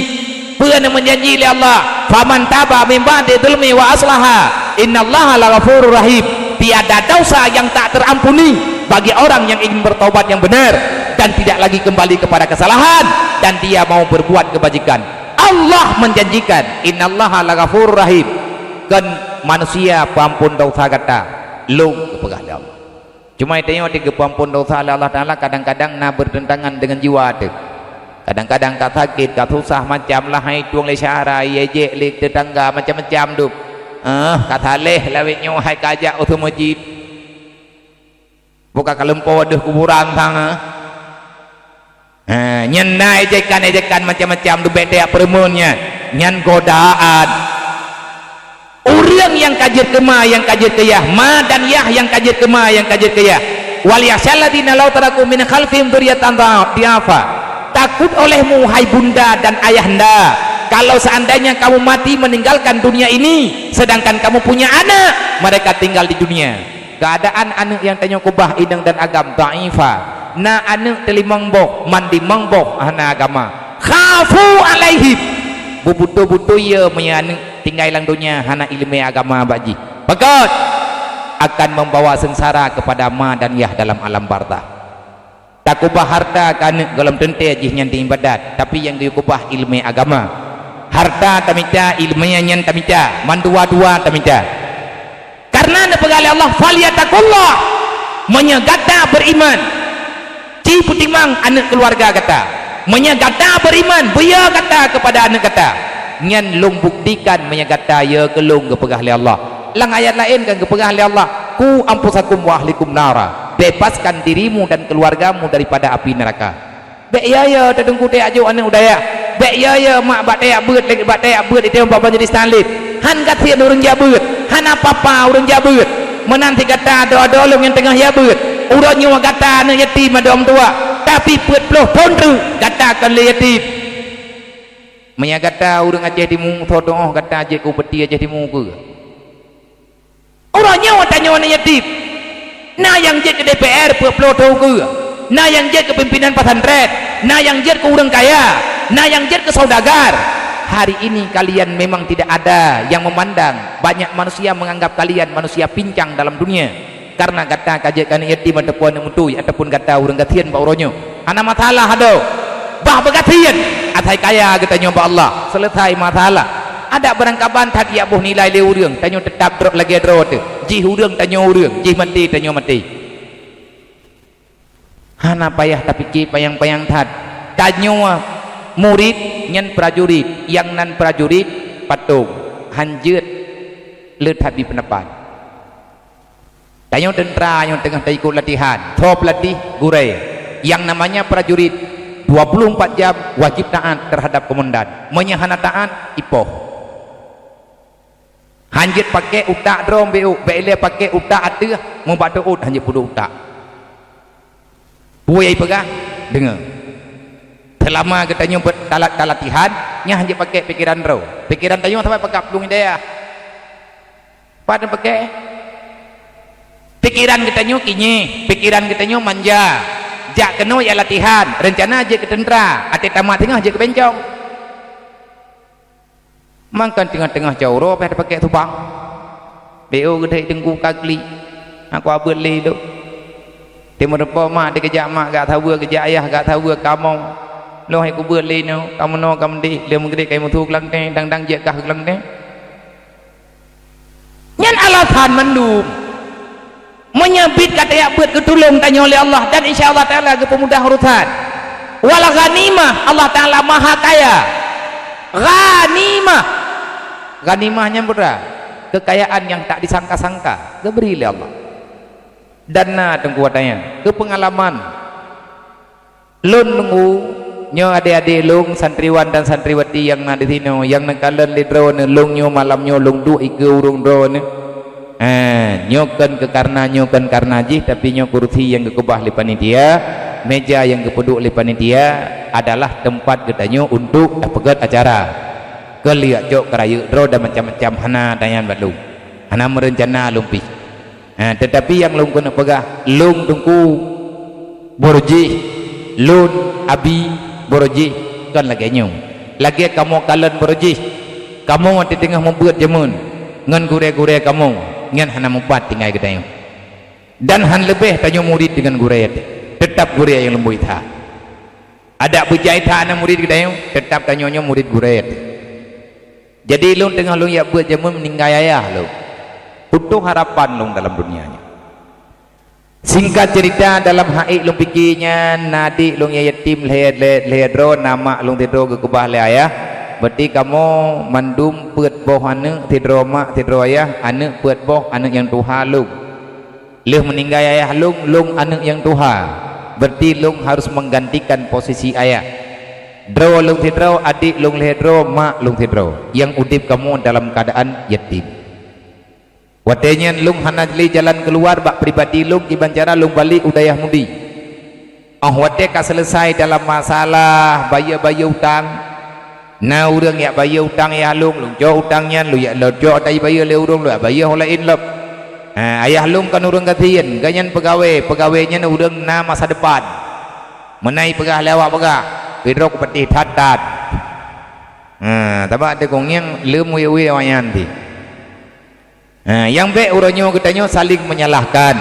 peue nyang meujanji lé Allah, "Faman taba min ba'di dzulmi wa aslaha, innallaha laghafurur rahim." Tiada dosa yang tak terampuni bagi orang yang ingin bertobat yang benar dan tidak lagi kembali kepada kesalahan, dan dia mau berbuat kebajikan. Allah menjanjikan, "Innallaha laghafurur rahim." Kon manusia peuampôn desya gata, lôn geupeugah lé Allah. Cuma tanyoe di geupeuampôn desya lé Allah Taala kadang-kadang na beurteuntangan deungon jiwa teuh. Kadang-kadang ka sakét, ka susah macam, lahai tueng lé syedara, ijek lé teutangga, macam-macam dum. Eh, ka saleh lawét nyoe hai ka jak u seumeujid. Buka ka lumpoe deuh kuburan sang, eh. Ha, nyan na ejekan-ejekan macam-macam dum, bèk tajak peureumeun nyan. Nyan godaan. Ureueng nyang ka jeuet keu ma, nyang ka jeuet keu yah, ma dan yah nyang ka jeuet keu ma, nyang ka jeuet keu yah. "Wal yakhsyal ladzina law taraku min khalfihim dzurriyyatan dha-, dhi'afa." Takut olehmu, hai bunda dan ayahanda, kalau seandainya kamu mati meninggalkan dunia ini, sedangkan kamu punya anak, mereka tinggal di dunia. Keuadaan aneuk nyang tanyoe keubah inong dan agam, dha'ifa. Na aneuk teuh limong boh, man limong boh hana agama. Khafu 'alaihim. Beubeutôi-beutôi yo meunyoe aneuk tinggai lam donya hana ileumèe agama bak jih. Pakon? Akan membawa seungsara kepada ma dan yah dalam alam barzakh. Takeubah hareuta keu aneuk gohlom teuntèe jih nyan di ibadat, tapi nyang geuyue keubah ileumèe agama. Hareuta tamita, ileumèe nyan tamita, mandua-dua tamita. Kareuna neupeugah lé Allah, "Falyattaqullah." Meunyoe gata beriman, ci peutimang aneuk keuluwarga gata. Meunyoe gata beriman, beuyo gata keupada aneuk gata. Nyan lôn buktikan meunyoe gata yo keu lôn, geupeugah lé Allah. Lam ayat laén kan geupeugah lé Allah, "Qu anfusakum wa ahlikum nara." Bebaskan dirimu dan keluargamu daripada api neraka. Bèk yo-yo teungku tajak jok aneuk u dayah. Bèk yo-yo mak bak tajak beuet, lé bak tajak beuet itém bak majelis taklim. Han gasien ureueng jak beuet, hana papa ureueng jak beuet. Meunan cit gata adoe-adoe lôn nyang teungoh jak beuet. Uroe nyoe gata aneuk yatim adoe meutuwah, tapi peuet ploh thon treuk gata kon lé yatim. Meunyo gata ureueng Aceh Timu, soe teungoh gata jeuet keu upeti Aceh Timu keu? Uroe nyoe tanyoe aneuk yatim. Na nyang jeuet keu D P R peuet ploh thon keue, na nyang jeuet keu pimpinan pesantren, na nyang jeuet keu ureueng kaya, na nyang jeuet keu saudagar. Hari ini kalian memang tidak ada yang memandang, banyak manusia menganggap kalian manusia pincang dalam dunia. Karena gata ka jeuet keu aneuk yatim ataupun aneuk meutui ataupun gata ureueng gasien bak uroe nyoe. Hana masalah adoe. Bah beugasien, asai kaya geutanyoe bak Allah, seuleusai masalah. Adak beurangkaban that jak boh nilai lé ureueng, tanyoe teutab droe lagèe droe teuh. Jih ureueng, tanyoe ureueng, jih maté, tanyoe maté. Hana payah tapike panyang-panyang that. Tanyoe murit nyan prajurit, nyang nan prajurit patong. Hanjeuet le that bi peundapat. Tanyoe teuntra nyoe teungoh taikot latihan, soe peulatih? Gurée. Nyang namanya prajurit, dua puluh empat jam wajib taat terhadap komandan. Meunyoe hana taat, ipoh. Hanjeuet paké utak droe bék, bék ilée paké utak ateueh, mubak teuôt hanjeuet peuduek utak. Peue nyang ipeugah? Deungoe. Seulama geutanyoe beu-, tala-, talatihan, nyan hanjeuet paké pikeran droe. Pikeran tanyoe saban pakat plueng hidayah. Pat neupaké? Pikeran geutanyoe kinyeh, pikeran geutanyoe manja. Jak keunoe jak latihan, reuncana jeuet keu teuntra, até tamat teungoh jeuet keu bencong. Mangkon teungoh-teungoh cot uroe pih tapaké subang. Bék geudeuk teungku ka klik. Aku abeuet lé dok. Timeurumpok mak dikeujak mak gak saweue, keujak ayah gak saweue, kamoe. Lôn hai kubeuet lé nyoe, kamoe noe kamoe deh, lé meugreb kai meusu keulangteng, dang-dang jeuet kah keulangteng. Nyan alasan mandum. Meunyoe bit ka tajak beuet geutulông tanyoe lé Allah, dan insya Allah Taala geupeumudah urusan. Wal ghanimah, Allah Taala Maha Kaya. Ghanimah. Ghanimah nyan peue? Kekayaan yang tak disangka-sangka geubri lé Allah. Dan na teungku watanya, keupeungalaman. Lôn deungoe, nyoe adék-adék lôn, santriwan dan santriwati nyang na disinoe, nyang neukalon lé droeneuh, lôn nyoe malam nyoe lôn duek ikeue ureuëng droeneuh. Eh, nyoe kon keu kareuna, nyoe kon kareuna jih, tapi nyoe kurusi nyang geukeubah lé panitia, meja nyang geupeuduek lé panitia adalah teumpat geutanyoe untuk tapeugét acara. Kon lheueh cok keurayeuk droe dan macam-macam, hana tanyan bak lôn. Hana meureuncana lôn pih. Ha, teutapi nyang lôn keuneuk peugah, lôn teungku Borojih, lôn abi Borojih, kon lagée nyoe. Lagée kamoe kalon Borojih, kamoe teuteungoh mubuet jameun ngon gurée-gurée kamoe, nyan hana mupat tinggai geutanyoe. Dan han leubeh tanyoe murit deungon gurée, teutab gurée nyang leumboi that. Adak beujai that na murit geutanyoe, teutab tanyoe nyoe murit gurée. Jadi lôn teungoh lôn jak beuet jameun meuninggai ayah lôn. Putôh harapan lôn dalam dunia nyoe. Singkat cerita, dalam hak ék lôn pike nyan, na adék lôn nyang yatim lhée, lhée, lhée droe, na mak lôn sidroe geukeubah lé ayah. Berarti kamoe mandum peuet boh aneuëk, sidroe mak, sidroe ayah, aneuëk peuet boh, aneuëk nyang tuha lôn. Lheueh meuninggai ayah lôn, lôn aneuëk nyang tuha. Berarti lôn harus menggantikan posisi ayah. Droe lôn sidroe, adék lôn lhée droe, mak lôn sidroe, nyang udeb kamoe dalam keuadaan yatim. Watée nyan lôn hana lé jalan keuluar bak pribadi lôn, kiban cara lôn balek u dayah Mudi. Óh watée ka seuleusai dalam masalah bayeue-bayeue utang, na ureuëng jak bayeue utang ayah lôn, lôn cok utang nyan, lôn jak, lôn cok tai bayeue lé ureuëng, lôn jak bayeue ho laén lom. Ha, ayah lôn kon ureuëng gasien, gobnyan peugawée, peugawée nyan ureuëng na masa depan. Meunan jipeugah lé awak peugah, "Sidroe kupatéh that-that." Ha, sabab teukong nyang leuem wée-wée awaknyan pih. Ha, nyang bék uroe nyoe geutanyoe saléng meunyalahkan.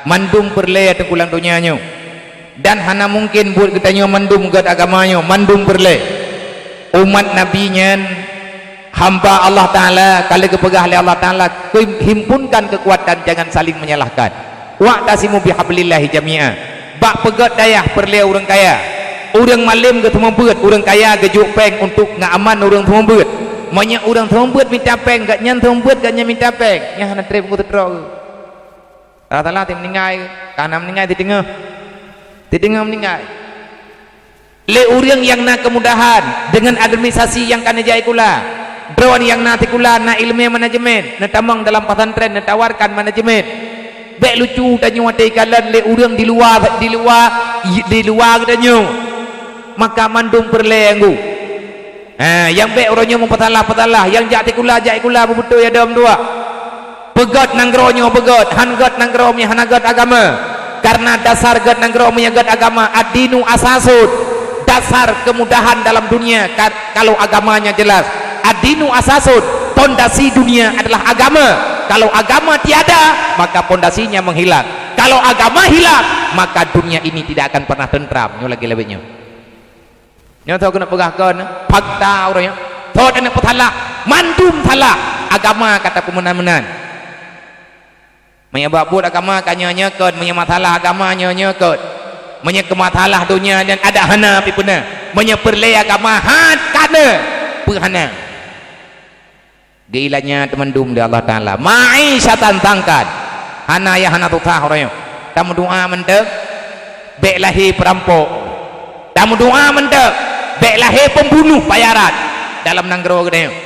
Mandum peureulée teukulang donya nyoe. Dan hana mungken buet geutanyoe mandum gét agama nyoe, mandum peureulée. Umat Nabi nyan hamba Allah Taala, ka lheueh geupeugah lé Allah Taala, "Himpunkan keukuatan, jangan saling menyalahkan. Wa'tasimu bihablillahi jami'a." Bak peugét dayah peureulée ureuëng kaya. Ureuëng malém geuteumeubeuet, ureuëng kaya geujok péng untuk ngeuaman ureuëng teumeubeuet. Meunyoe ureuëng teumeubeuet mita péng, gobnyan teumeubeuet, gobnyan mita péng, nyan hana treb geuteutro. Salah-salah teuk meuninggai, ka na meuninggai teudeungoe. Teudeungoe meuninggai. Lé ureuëng nyang na keumudahan deungon administrasi nyang ka neujak sikula. Droeneuh nyang na sikula, na iéleumé manajemen, neutamong dalam pesantren, neutawarkan manajemen. Bék lucu tanyoe watée jikalon lé ureuëng di luwa, di luwa, di luwa geutanyoe. Maka mandum peureulée anggô. Ha, nyang bék uroe nyoe meupeusalah-peusalah, nyang jak sikula, jak sikula beubeutôi adoe meutuah. Peugét nanggroe nyoe beugét, han gét nanggroe meunyoe hana gét agama. Kareuna dasar gét nanggroe meunyoe gét agama, ad-dinu asasun. Dasar keumudahan dalam dunia ka-, kalau agamanya jelas. Ad-dinu asasun, pondasi dunia adalah agama. Kalau agama tiada, maka pondasinya menghilang. Kalau agama hilang, maka dunia ini tidak akan pernah tentram. Nyoe lagée lawét nyoe. Nyoe soe keuneuk peugah kon, fakta uroe nyoe. Soe keuneuk peusalah, mandum salah. Agama ka tapeumeunan-meunan. Meunyoe bak buet agama ka nyoe-nyoe kon, meunyoe masalah agama nyoe-nyoe kon. Meunyoe keu masalah donya nyan adak hana pih peuna. Meunyoe peureulée agama han kana pih hana. Geuilanya teumandum lé Allah Taala. Ma'i syatan tangkan. Hana ya hana tutoe uroe nyoe. Tameudoa mantong, bék lahé peurampok. Tameudoa mantong, bék lahé pembunuh payaran dalam nanggroe geutanyoe.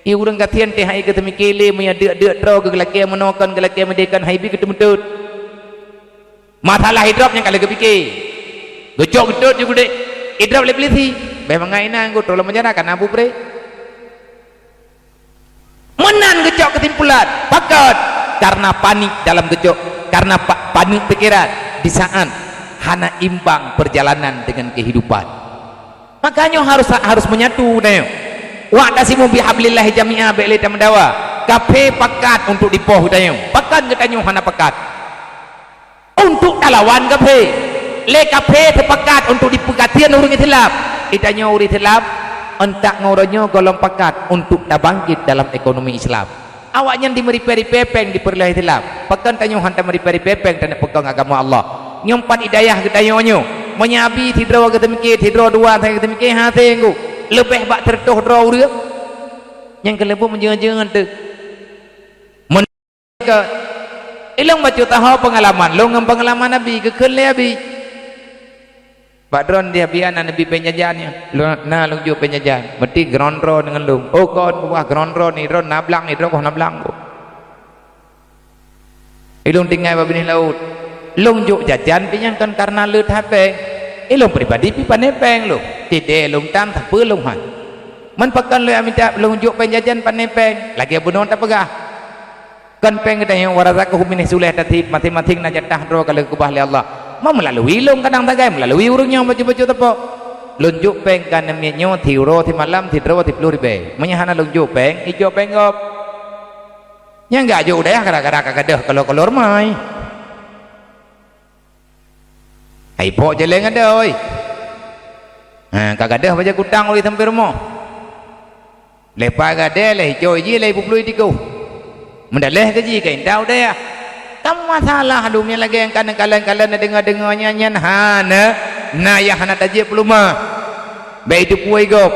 Ie ureuëng gasien teuh hai geuteumike lé meunyoe deuk-deuk droe geulakée meunoe kon geulakée meudeh kon hai bi geuteumeutot. Masalah idrop nyang ka lheueh geupike. Geucok geutot ju gudek. Idrop lé polisi. Béh mangai na anggota lom penjara kana bubre. Meunan geucok keusimpulan. Pakon? Karena panik dalam geucok. Karena pa- panik pikiran. Di saat hana imbang perjalanan dengan kehidupan. Makanya harus harus menyatu geutanyoe. Wa'tasimu bihablillahi jami'a bék lé tameudawa. Kafé pakat untuk dipoh geutanyoe. Pakon geutanyoe hana pakat? Untuk talawan kafé. Lé kafé teupakat untuk dipeugasien ureuëng Islam. Geutanyoe ureuëng Islam, euntak ngon uroe nyoe gohlom pakat untuk tabangkit dalam ekonomi Islam. Awaknyan dimeuripée-ripée péng dipeureulée Islam. Pakon tanyoe han tameuripée-ripée péng taneuk peugong agama Allah? Nyoe pat hidayah geutanyoe nyoe. Meunyoe abi sidroe geuteumike, sidroe dua sagai geuteumike, hase ngu. Leubeh bak teureutôh droe ureuëng. Nyang keuleubeh meujeuet-jeuet teuh. Ilong bacut taho peungalaman lôn ngon peungalaman Abi geukheun lé Abi. Bak droeneuh di Abi na neubi péng jajan nyan. Lôn na lôn jok péng jajan. Meuti geuron droe deungon lôn. Oh kon, ubah geuron droe ni, droe na blang ni, droe boh na blang boh. Ilôn tinggai bak binéh laôt. Lôn jok jajan pih nyan kon kareuna le that péng. Ilôn pribadi pih pané péng lôn. Tidée lôn tan sapeue lôn han. Man pakon lôn mita lôn jok péng jajan pané péng. Lagée bunoe tapeugah. Kon péng geutanyoe, "Wa razaqahum min haitsu la yahtasib," maséng-maséng na jatah droe ka lheueh geukeubah lé Allah. Ma meulalui lôn kadang sagai, meulalui ureuëng nyang bacut-bacut teupok. Lôn jok péng ka neumiet nyoe siuroe simalam sidroe siploh ribée. Meunyoe hana lôn jok péng, ijok péng gob. Nyang geujok u dayah gara-gara ka gadôh keulor-keulor mai. Hai pok jeleng ada oi. Ha, ka gadôh bajée kutang oi sampoe rumoh. Leupah gadée lé icok jih lé peuplui tikoh. Meudaleh keu jih ka intat u dayah. Tam masalah lom nyang lagée nyang ka neukalon-kalon neudeungoe-deungoe nyan, nyan hana, na nyang hana tajeuet peuleumah. Bék iteupue gob.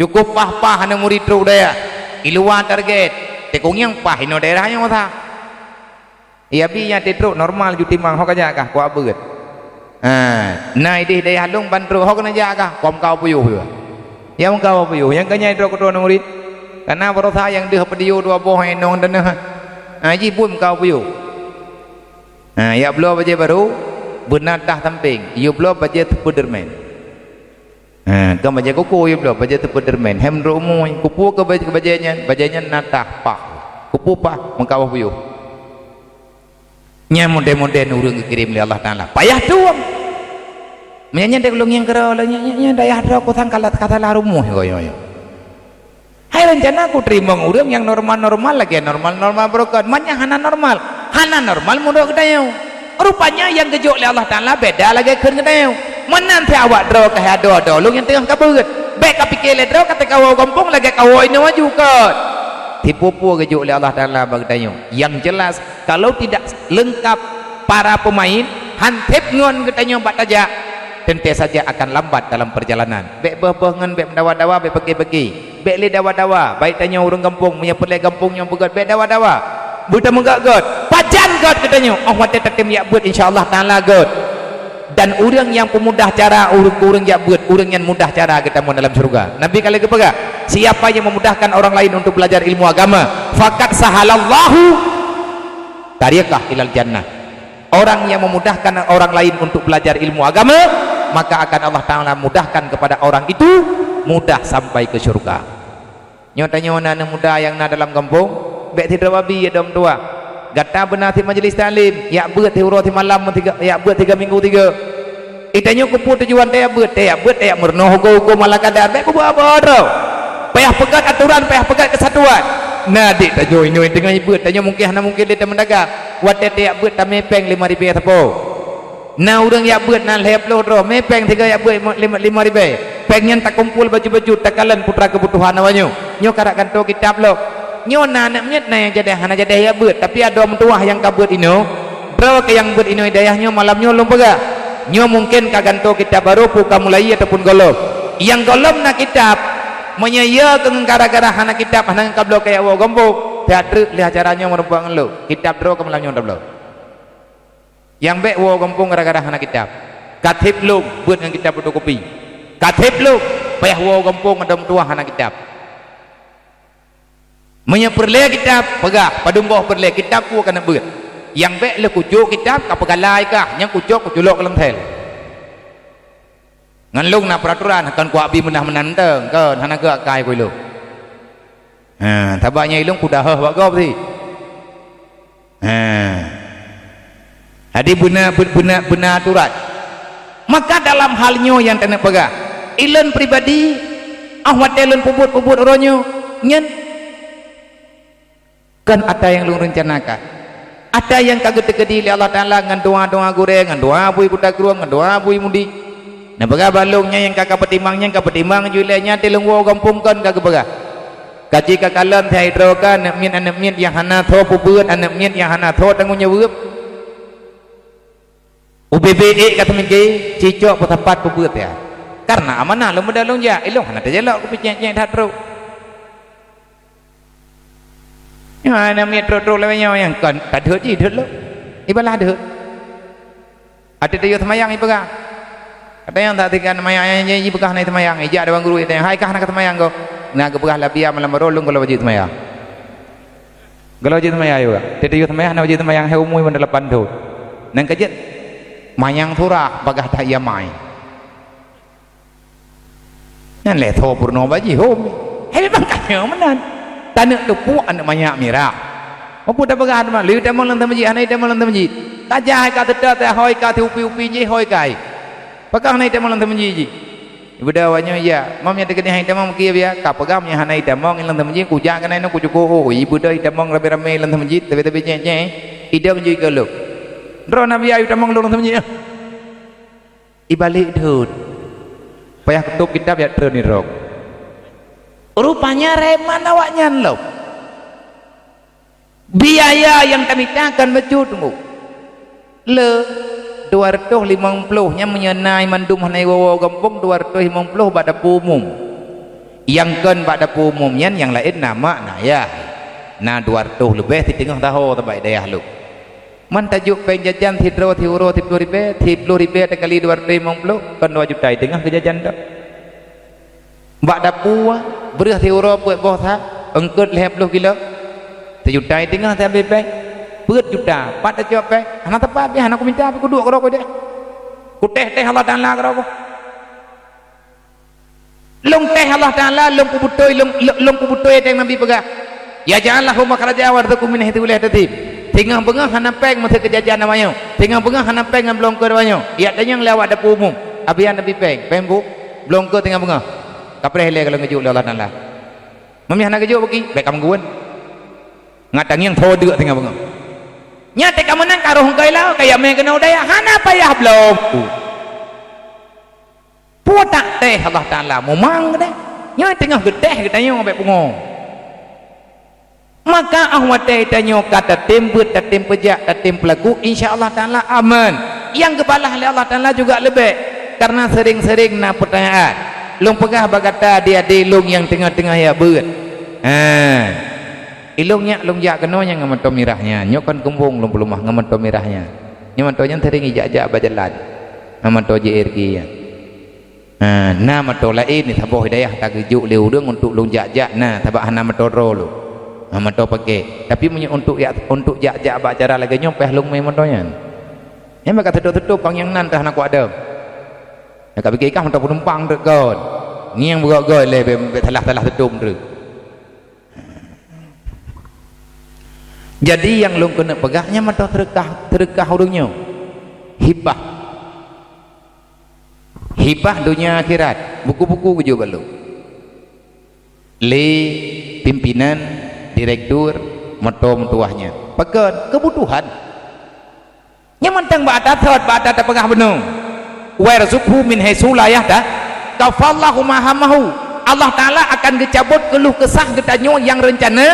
Cukôp paih-paih hana murit trok u dayah. Iluwa target. Teukong nyang paih inoe daerah nyoe sa. Iya bi nyang titrok normal ju timang ho ka jak kah kuak beuet. Ha, na ideh dayah lôn ban trok ho keuneuk jak kah kom kau puyuh juga. Ya meukawa puyuh nyang keu nyan idroe keudroe nuri. Kana barosa nyang deuh peudiyo dua boh inong deuneuh. Ha, ji buet meukawa puyuh. Ha, yak bloe bajée barô beuna tah sampéng, yue bloe bajée teupeudeurmen. Ha, kon bajée kuku yue bloe, bajée teupeudeurmen. Hem droe umui, kupu keu bajée nyan, bajée nyan na tah pah. Kupu pah meukawa puyuh. Nyan model-model ureuëng geukirém lé Allah Taala. Payah tueng. Meunyan nyan dek lôn nyang keudroe, nyan, nyan, nyan dayah droe kusang kalat kasalah rumoh goyo-goyo. Hai rencana kuteurimong ureuëng nyang normal-normal lagée normal-normal beurokot. Manya hana normal. Hana normal meunurot geutanyoe. Rupanya nyang geujok lé Allah Taala beda lagée kheun geutanyoe. Meunan si awak droe ka hai adoe-adoe lôn nyang teungoh ka beuet. Bék ka pike lé droe ka teukawoe gampông lagée kawoe inoe maju kot. Tipu-pu geujok lé Allah Taala bak geutanyoe. Yang jelas, kalau tidak lengkap para pemain, han sép ngon geutanyoe bak tajak, teuntée saja akan lambat dalam perjalanan. Bék beuh-beuh ngon bék meudawa-dawa, bék bagi-bagi. Bék lé dawa-dawa, baik tanyoe ureuëng gampông, meunyoe peureulée gampông nyoe beugét, bék dawa-dawa. Beutameugét-gét, pajan gét geutanyoe. Oh watée tatem jak beuet, insya Allah Taala gét. Dan ureuëng nyang peumudah cara ureuëng-ureuëng jak beuet, ureuëng nyan mudah cara geutamong dalam syeuruga. Nabi ka lheueh geupeugah, "Siapa yang memudahkan orang lain untuk belajar ilmu agama, faqad sahalallahu tariqah ilal jannah." Orang yang memudahkan orang lain untuk belajar ilmu agama, maka akan Allah Taala mudahkan kepada orang itu mudah sampai ke syurga. Nyoe tanyoe na aneuk muda nyang na dalam gampông, bék sidroe babi ya dom tuah. Gata beuna sit majelis taklim, jak beuet siuroe simalam, tiga, jak beuet tiga minggu tiga. Itanyoe keupeue tujuan tajak beuet, tajak beuet tajak meurunoe huköm-huköm ala kadar, bék kuba-ba droe. Payah peugét aturan, payah peugét keusatuan. Na adik tanyoe inoe teungoh beuet, tanyoe mungken hana mungken lé tameudagang. Watée tajak beuet tamé péng lima ribée sapo. Na ureuëng jak beuet na lhée ploh droe, mé péng sigoe jak beuet lima, lima ribée. Péng nyan takumpul bacut-bacut takalon putra keubutuhan awaknyoe. Nyoe karab gantoe kitab lom. Nyoe na aneuk miet na nyang jadeh hana jadeh jak beuet, tapi adoe meutuwah nyang ka beuet inoe, Troh keu nyang beuet inoe dayah nyoe malam nyoe lôn peugah. Nyoe mungken ka gantoe kitab barô, peue ka mulai ataupun gohlom. Nyang gohlom na kitab, meunyoe ya keu gara-gara hana kitab, hana ka bloe keu jak woe gampông, pihak treuk lheueh acara nyoe meurumpok ngon lôn. Kitab droe keu malam nyoe tabloe. Nyang bék woe gampông gara-gara hana kitab. Ka theb lôn beuet ngon kitab fotokopi. Ka theb lôn payah woe gampông adoe meutuwah hana kitab. Meunyoe peureulée kitab, peugah, padum boh peureulée kitab, peue ka neubeuet. Nyang bék lheueh kucok kitab, ka peugalai kah, nyang kucok kuculok lam sel. Ngon lôn na peuraturan, kon kuabi meunah meunan teuh, kon hana geuakai keu lôn. Ha, sabab nyan ilôn kudahôh bak gob sit. Ha. Jadi beuna, beuna, beuna aturan. Maka dalam hal nyoe nyang taneuk peugah, ilôn pribadi, ah watée lôn peubuet-peubuet uroe nyoe, nyan kon ata nyang lôn reuncanakan. Ata nyang ka geuteukeudi lé Allah Taala ngon doa-doa gurée, ngon doa bui kuta krueng, ngon doa bui mudi. Neupeugah bak lôn nyan nyang ka kapeutimang, nyang kapeutimang ju ilée nyan teuh lôn woe gampông kon ka geupeugah. Ka jih ka kalon teuh droe ka aneuk miet-aneuk miet nyang hana tho peubeuet, aneuk miet nyang hana tho tanggong jaweueb. Ubé-bé ék ka teumeuge, cicok peusapat peubeuet ya. Kareuna amanah lôn meuda lôn jak, ilôn hana teujalok kupi cék-cék that trok. Nyoe aneuk miet trok-trok lawét nyoe nyang kon ka deuet jih deuet lom. Ibalah deuet. Até tayue seumayang ipeugah. Katanyong that tiga seumayang nyang jipeugah na seumayang, ijak dewan guru itanyong, "Hai kah na ka seumayang goh?" Na geupeugah labiam lam baroe lôn goh lom wajéb seumayang. Goh lom wajéb seumayang ipeugah. Até tayue seumayang na wajéb seumayang hai umui ban lapan thon. Nang keujeuet manyang surah bagah that ia mai. Nyan lé tho peurunoe bak jih hom. Hai memang ka nyoe meunan. Taneuk teupok aneuk manyak mirah. Meupeu tapeugah teuma, lheueh tamong lam teumeujiet, hana jitamong lam teumeujiet. Tajak hai ka teuta, hôi ka siupi-upi jih, hôi ka hai. Pakon hana jitamong lam teumeujiet jih? Ibeudôh awak nyoe, "Ya, mam nyang teukeudi hana jitamong meukieb ya." Ka peugah meunyoe hana jitamong lam teumeujiet, kujak keunan nyoe kucukôh. Oh, ibeudôh jitamong ramé-ramé lam teumeujiet, tapi-tapi cék-cék. Idong jih keu lôn. Droe Nabi ayu tamong lôn lam teumeujiet. Ibalek deuet. Payah kutôb kitab jak treun nirok. Rupanya reman awaknyan lom. Biaya nyang tamita kan bacut teungku. Le dua ratus limong ploh nyan meunyoe na mandum hana iwoe-woe gampông dua ratus limong ploh bak dapu umum. Nyang kon bak dapu umum nyan nyang laén na mak na yah. Na dua ratus leubeh siteungoh taho bak dayah lôn. Man tajok péng jajan sidroe siuroe siploh ribée, siploh ribée takali dua ratus limong ploh, kon dua juta teungoh keu jajan tok. Bak dapu, breueh siuroe peuet boh sa, eungkot lhée ploh kilo. Sijuta teungoh sabe péng. Peuet juta, pat tacok péng, hana teupah pih, hana kumita pih kuduek keudroe deh. Kutéh-téh Allah Taala keudroe. Lôn téh Allah Taala, lôn peubeutôi, lôn, lôn, lôn peubeutôi nyang Nabi peugah, "Ya ja'al lahu makhraja warzuqhu min haitsu la yahtasib." Singoh beungoh hana péng meusé keu jajan awaknyoe. Singoh beungoh hana péng ngon bloe eungkot awaknyoe. Yak tanyong lé awak dapu umum. Abian Nabi péng, péng bu, bloe eungkot singoh beungoh. Kapreh lé ka lôn geujok lé Allah Taala. Meunyoe hana geujok bagi, bék ka meugeuen. Ngat tangieng tho deuk singoh beungoh. Nyan teuka meunan ka roh eungkot lam, ka yak mé keunoe dayah, hana payah bloe. Peue tak téh Allah Taala mumang geutanyoe. Nyoe teungoh geutéh geutanyoe bék pungo. Maka óh watée tanyoe ka tatem beuet, tatem peujak, tatem peulaku, insya Allah Taala aman. Nyang geubalah lé Allah Taala juga leubeh, kareuna sering-sering na peutanyaan. Lôn peugah bak gata di adik lôn nyang teungoh-teungoh jak beuet. Ha. Ilôn nyak lôn jak keunoe nyang ngon moto mirah nyan. Nyoe kon keumbong lôn peuleumah ngon moto mirah nyan. Nyoe moto nyan sering ijak-jak bak jalan. Ngon moto J R G nyan. Ha, na moto laén saboh hidayah tageujok lé ureuëng untuk lôn jak-jak na, sabab hana moto droe lôn. Ha, moto pakai. Tapi meunyoe untuk jak, untuk jak-jak bak acara lagée nyoe payah lôn mé moto nyan. Nyan bak ka teutôp-teutôp bang nyang nan teuh hana kuat deuh. Ka pike kah moto peunumpang treuk kon. Ngieng beugöt-göt lé bék salah-salah teutôp treuk. Jadi nyang lôn keuneuk peugah nyan moto seudeukah, seudeukah ureuëng nyoe. Hibah. Hibah donya akhirat, buku-buku geujok bak lôn. Lé pimpinan, direktur, moto meutuwah nyan. Pakon? Keubutuhan. Nyan mantong bak ata thot, bak ata tapeugah bunoe. Wa yarzuqhu min haitsu la yahta-, kafallahu ma hammahu. Allah Taala akan geucabot keuluh keusah geutanyoe nyang reuncana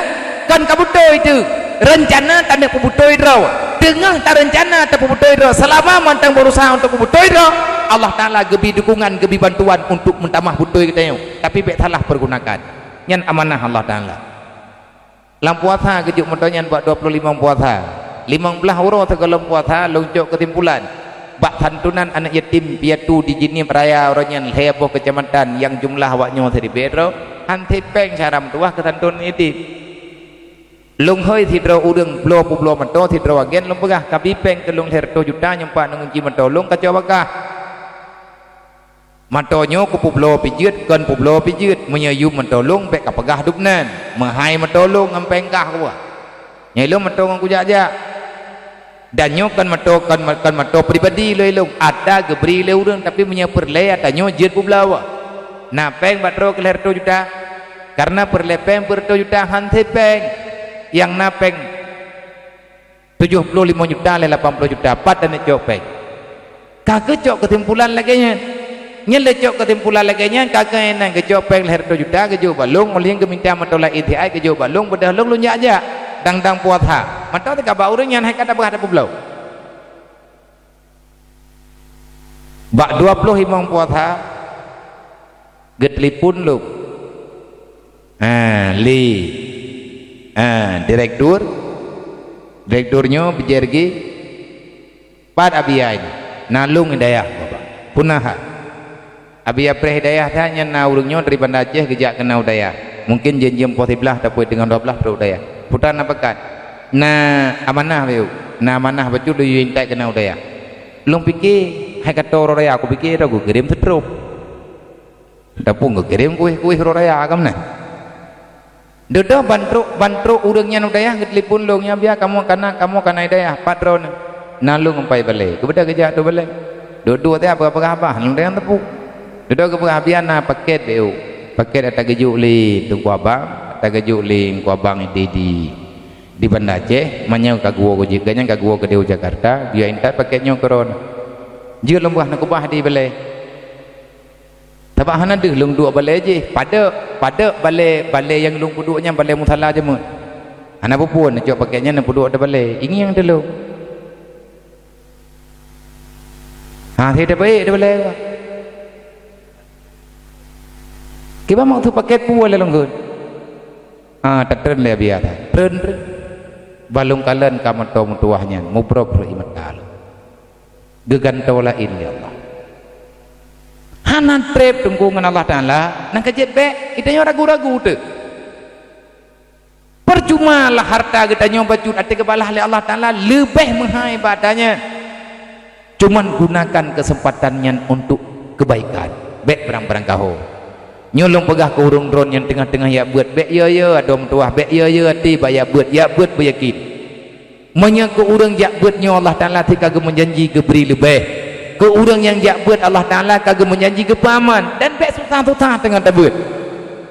kon ka beutôi teuh. Reuncana taneuk peubeutôi droe. Teungoh tareuncana tapeubeutôi droe, seulama mantong beurusaha untuk peubeutôi droe, Allah Taala geubri dukungan, geubri bantuan untuk meutamah beutôi geutanyoe. Tapi bék salah pergunakan. Nyan amanah Allah Taala. Lam puasa geujok mantong nyan bak dua ploh limong puasa. Limong blaih uroe sigohlom puasa, lôn cok keusimpulan. Bak santunan aneuk yatim piatu di Jeunieb Raya uroe nyan lhée boh keucamatan nyang jumlah awaknyoe siribée droe, han sép péng syara meutuwah keu santunan yatim. Lôn hôi sidroe ureuëng bloe peubloe mantong sidroe agen lôn peugah, "Ka bri péng keu lôn lhée reutôh juta nyoe pat neunguji mantong lôn ka cok bagaih." Mantong nyoe kupeubloe pih jeuet, kon peubloe pih jeuet, meunyoe yum mantong lôn bék kapeugah dubnan, meuhai mantong lôn ngon péng kah kupeugah. Nyoe lôn mantong ngon kujak-jak. Dan nyoe kon mantong, kon, kon mantong pribadi lôn, lôn ata geubri lé ureuëng, tapi meunyoe peureulée ata nyoe jeuet peubloe. Na péng bak droe keu lhée reutôh juta. Kareuna peureulée péng peureutôh juta han sép péng. Nyang na péng tujoh ploh limong juta lé lapan ploh juta, pat aneuk cok péng. Ka geucok keusimpulan lagée nyan. Nyan lé cok keusimpulan lagée nyan, ka geuh inan geucok péng lhée reutôh juta, geujok bak lôn, ulôn geuminta mantong lam I T I, geujok bak lôn, beudôh lôn, lôn jak-jak. Dang-dang puasa. Mantong teuka bak ureuëng nyan hai ka tapeugah tapeubloe. Bak dua ploh limong puasa, geutelepon lôn. Ha, lé. Ha, direktur. Direktur nyoe beujeuet geuh, "Pat Abi Yai nyoe?" "Na lôn di dayah, Bapak." "Peue na hai?" "Abi Yai preh di dayah that nyan na ureuëng nyoe dari Banda Aceh geujak keunoe u dayah. Mungken jeuem-jeuem poh siblaih ataupun teungoh dua blaih trok u dayah." "Peue tan na pakat?" "Na amanah bacut. Na amanah bacut lôn yue intat keunoe u dayah." Lôn pike, hai ka toe uroe raya, kupike droe geukirém seutrop. Ataupun geukirém kueh-kueh uroe raya ka meunan. Dudoe ban trok, ban trok ureuëng nyan u dayah geutelepon lôn, "Nyoe Abi Yai, kamoe ka na, kamoe ka na di dayah, pat droeneuh?" "Na lôn ngon Pak Yai balée." Geubeudôh geujak ateueh balée. Duek-duek teuh peugah-peugah babah, lôn dayang teupeu. Dudoe geupeugah, "Abi Yai, na paket beu. Paket ata geujok lé Teungku Abang, ata geujok lé Teungku Abang di, di, di Banda Aceh, meunyoe ka geuwoe keu jih, gobnyan ka geuwoe keudéh u Jakarta, geuyue intat paket nyoe keu droeneuh." Jeuet lôn peugah, "Na keubah di balée." Sabab hana deuh lôn duek balée jih. Padub, padub balée, balée nyang lôn peuduek nyan balée musala jeuet. Hana peue-peue, neucok paket nyan neupeuduek di balée. Ingieng teulông. Ha, si teubaiek di balée. Kiban maksud paket peue lé lôn kheun? Ha, tatreun lé biasa. Treun, treun. Ban lôn kalon ka mantong meutuwah nyan, mubrok-brok ié mata lôn. Geugantoe laén lé Allah. Hana treb teungku ngon Allah Taala, nyang ka jeuet bék, geutanyoe ragu-ragu teuh. Percuma lah harta geutanyoe bacut até geubalah lé Allah Taala leubeh meuhai bak ata nyan. Cuman gunakan keuseumpatan nyan untuk keubaikan, bék beurang-beurang gaho. Nyoe lôn peugah keu ureuëng droeneuh nyang teungoh-teungoh jak beuet, bék yo-yo adoe meutuwah, bék yo-yo até bak jak beuet, jak beuet beuyakén. Meunyoe keu ureuëng jak beuet nyoe Allah Taala ka geumeujanji geubri leubeh. Keu ureuëng nyang jak beuet Allah Taala ka geumeujanji geupeuaman dan bék susah-susah teungoh tabeuet.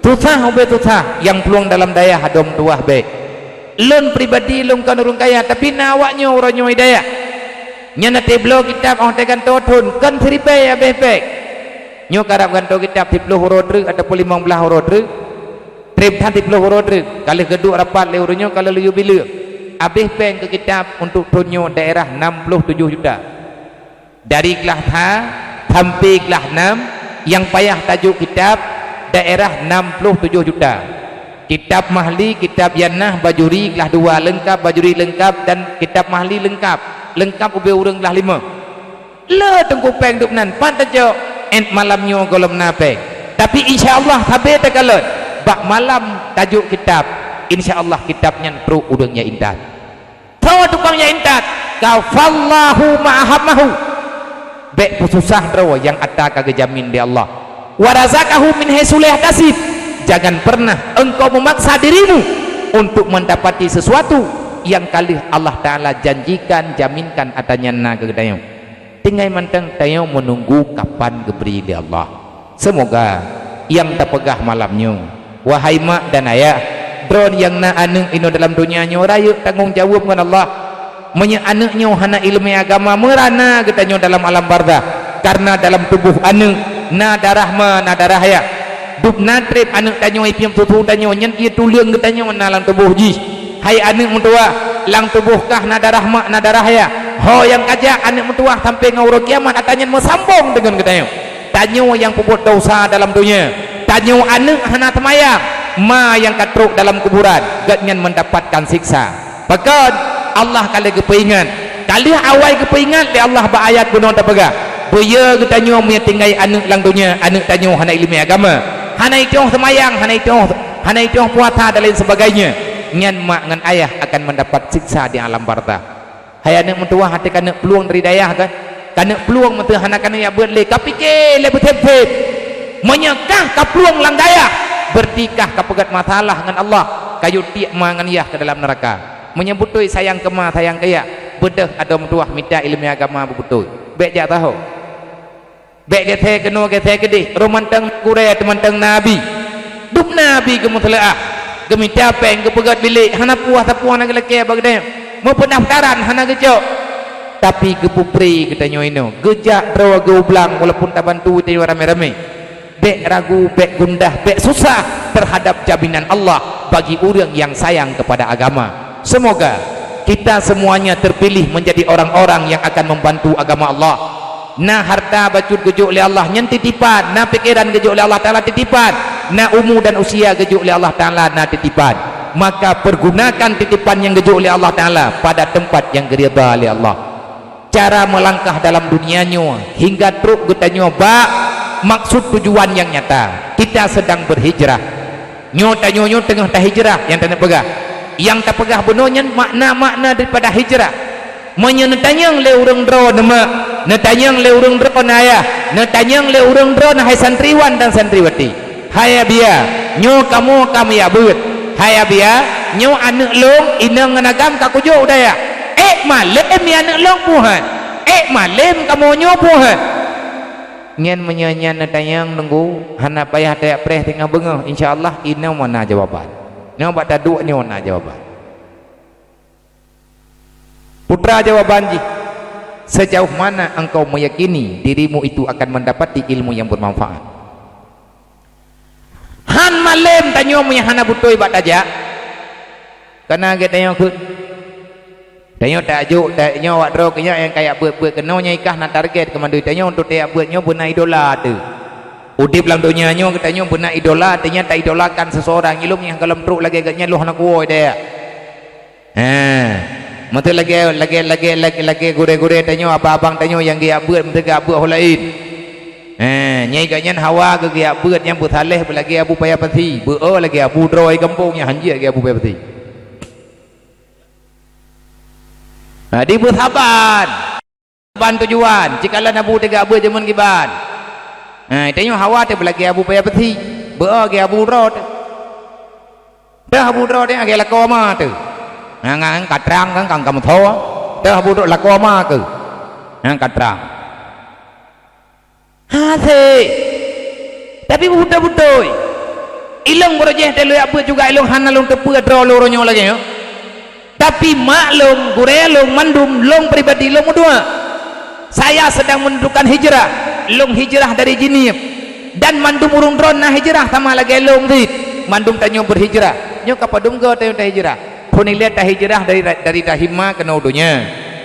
Susah ubé susah, nyang plueng dalam dayah adoe meutuwah bék. Lôn pribadi lôn kon ureuëng kaya, tapi na awak nyoe uroe nyoe di dayah. Nyan até bloe kitab óh teugantoe thon kon siribée abéh bék. Nyoe karab gantoe kitab siploh uroe treuk ataupun limong blaih uroe treuk. Treb that siploh uroe treuk, ka lheueh geuduek rapat lé ureuëng nyoe ka lheueh yue bileueng. Abéh péng keu kitab untuk thon nyoe daerah nam ploh tujoh juta. Dari klas ha sampai klas nam nyang payah tajok kitab daerah nam ploh tujoh juta. Kitab mahli, kitab yanah, bajuri klas dua leungkab, bajuri leungkab dan kitab mahli leungkab. Leungkab ubé ureuëng klas lima. Le teungku péng dub nan, pat tacok, ék malam nyoe gohlom na péng. Tapi insya Allah sabé takalon, bak malam tajok kitab, insya Allah kitab nyan trok ureuëng nyang intat. Soe tukang nyang intat? Kafallahu ma hammahu. Bék peususah droe nyang ata ka geujamin lé Allah. Wa razaqahu min haitsu la yahtasib. Jangan pernah engkau memaksa dirimu untuk mendapati sesuatu yang ka lheueh Allah Taala janjikan, jaminkan ata nyan na keu geutanyoe. Tinggai mantong tanyoe meununggu kapan geubri lé Allah. Seumoga nyang tapeugah malam nyoe, wahai mak dan ayah, droe nyang na aneuëk inoe dalam donya nyoe rayeuk tanggong jaweueb ngon Allah. Meunyoe aneuëk nyoe hana iéleumé agama, meurana geutanyoe dalam alam barzakh, kareuna dalam tuboh aneuëk na darah ma, na darah ayah. Dub na treb aneuëk tanyoe ipiep susu tanyoe, nyan ié tuleueng geutanyoe na lam tuboh jih. Hai aneuëk meutuwah, Lam tuboh kah na darah mak, na darah yah. Ho nyang ka jak aneuk meutuwah sampoe ngon uroe kiamat, ata nyan meusambong deungon geutanyoe. Tanyoe nyang peubuet desya dalam donya. Tanyoe aneuk hana seumayang, ma nyang ka trok dalam kuburan, gobnyan meundapatkan siksa. Pakon? Allah ka lheueh geupeuingat. Ka lheueh awai geupeuingat lé Allah bak ayat bunoe teupeugah, "Beu yo geutanyoe meunyo tinggai aneuk lam donya, aneuk tanyoe hana iéleumé agama, hana itoh seumayang, hana itoh, hana itoh puasa dan lain sebagainya, nyan mak ngon ayah akan meundapat siksa di alam barzakh." Hai aneuk meutuwah, até kaneuk plueng dari dayah kan? Kaneuk plueng meuteuh hana kaneuk jak beuet lé, ka pike lé beuseb-seb. Meunyo kah ka plueng lam dayah, berarti kah ka peugét masalah ngon Allah, ka yue tiek ma ngon yah keu dalam neuraka. Meunyo beutôi sayang keu ma, sayang keu yah, beudôh adoe meutuwah mita iéleumé agama beubeutôi. Bék jak taho. Bék geuthée keunoe geuthée keudeh, roh mantong gurée teumantong nabi. Dum nabi geumeuseuleuah, geumita péng, geupeugét bilék, hana puih sapeue na geulakée bak geutanyoe. Meupeundaftaran hana geucok. Tapi geupeubri geutanyoe inoe, geujak droe geu-ublang walaupun tabantu tanyoe ramé-ramé. Bék ragu, bék gundah, bék susah terhadap jaminan Allah bagi ureuëng nyang sayang kepada agama. Semoga kita semuanya terpilih menjadi orang-orang yang akan membantu agama Allah. Na harta bacut geujok lé Allah nyan titipan, na pikeran geujok lé Allah Taala titipan, na umu dan usia geujok lé Allah Taala na titipan. Maka pergunakan titipan nyang geujok lé Allah Taala pada tempat nyang geuridha lé Allah. Cara meulangkah dalam dunia nyoe hingga trok geutanyoe bak maksud tujuan nyang nyata. Kita sedang berhijrah. Nyoe tanyoe nyoe teungoh tahijrah nyang taneuk peugah. Nyang tapeugah bunoe nyan makna-makna daripada hijrah. Meunyoe neutanyong lé ureuëng droe neumak, neutanyong lé ureuëng droe neuayah, neutanyong lé ureuëng droe neuhai santriwan dan santriwati. Hai Abiya, nyoe kamoe ka meuyak beuet. Hai Abiya, nyoe aneuk lôn, inong ngon agam ka kujok u dayah. Ék malém ya aneuk lôn puhan. Ék malém kamoe nyoe puhan. Nyan meunyoe nyan neutanyong nunggu, hana payah tayak preh teungoh beungoh, insya Allah inoe na jawaban. Nyoe bak taduek nyoe na jawaban. Putra jawaban jih, sejauh mana engkau meyakini dirimu itu akan mendapati ilmu yang bermanfaat? Han malém tanyoe meunyoe hana beutôi bak tajak. Kana gét tanyoe kheun. Tanyoe tajok, tanyoe awak droe keu nyak nyang ka yak beuet-beuet keunoe nyang ikah na target keumandui tanyoe untuk tayak beuet nyoe beuna idola teuh. Udeb lam donya nyoe geutanyoe beuna idola teuh, nyan taidolakan seseorang, ilong nyang gohlom trok lagée gét nyan lôn hana kuwoe deh. He. Meuteu lagée, lagée, lagée, lagée, lagée gurée-gurée tanyoe, abang-abang tanyoe nyang geujak beuet, meuteu geujak beuet ho laén. He, nyang gobnyan hawa geuh geujak beuet nyang beusaléh beulagée Abu Paya Pasi, beu-o lagée abu droe gampông nyang hanjeuet lagée Abu Paya Pasi. Ha, dibeusaban. Ban tujuan, cikalon Abu teuga beuet jameun kiban. Ha, tanyoe hawa teuh beulagée Abu Paya Pasi, beu-o lagée abu droe teuh. Teuh abu droe teuh lagée lakoe ma teuh. Ha, ngan ka trang kan, kan ka meusoe. Teuh abu droe lakoe ma keuh. Ha, ka trang. Hase. Tapi beutôi-beutôi. Ilong beureuh jih teuh lôn yak beuet juga ilong hana lôn teupeue droe lôn uroe nyoe lagée nyoe. Tapi mak lôn, gurée lôn, mandum lôn pribadi lôn meudoá. Saya sedang menentukan hijrah. Lôn hijrah dari Jeunieb. Dan mandum ureuëng droe na hijrah sama lagée lôn cit. Mandum tanyoe beuhijrah. Nyoe ka padum goe tanyoe tahijrah. Phon ilée tahijrah dari, dari rahim ma keunoe donya.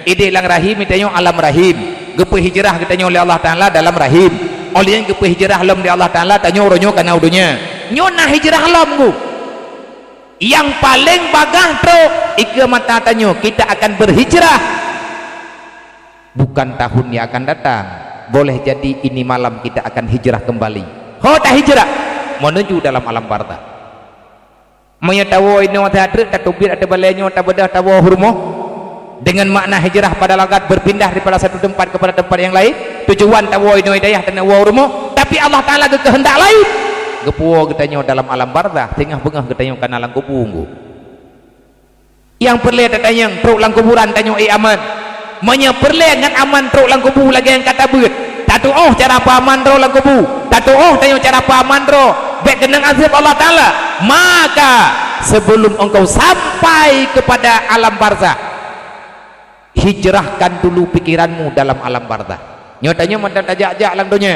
Ideh lam rahim tanyoe alam rahim. Geupeuhijrah geutanyoe lé Allah Taala dalam rahim. Óh lheueh nyan geupeuhijrah lom lé Allah Taala tanyoe uroe nyoe kana u donya. Nyoe na hijrah lom gu. Nyang paleng bagah trok ikeue mata tanyoe, kita akan berhijrah. Bukan tahun yang akan datang. Boleh jadi ini malam kita akan hijrah kembali. Ho tahijrah menuju dalam alam barzakh. Meunyoe tawoe inoe that treuk, tateubiet ateueh balée nyoe, tabeudôh tawoe u rumoh. Dengan makna hijrah pada logat berpindah daripada satu tempat kepada tempat yang lain, tujuan tawoe inoe dayah taneuk woe u rumoh, tapi Allah Taala geukeuheundak laén. Geupuwoe geutanyoe dalam alam barzakh, singoh beungoh geutanyoe kana lam kubu ngu. Nyang peureulée tatanyong trok lam kuburan tanyoe ék aman. Meunyoe peureulée ngon aman trok lam kubu lagée nyang ka tabeuet, tatuoh cara peuaman droe lam kubu, tatuoh tanyoe cara peuaman droe bék keunong azab Allah Taala, maka sebelum engkau sampai kepada alam barzakh, hijrahkan dulu pikiranmu dalam alam barzakh. Nyoe tanyoe mantong tajak-jak lam donya.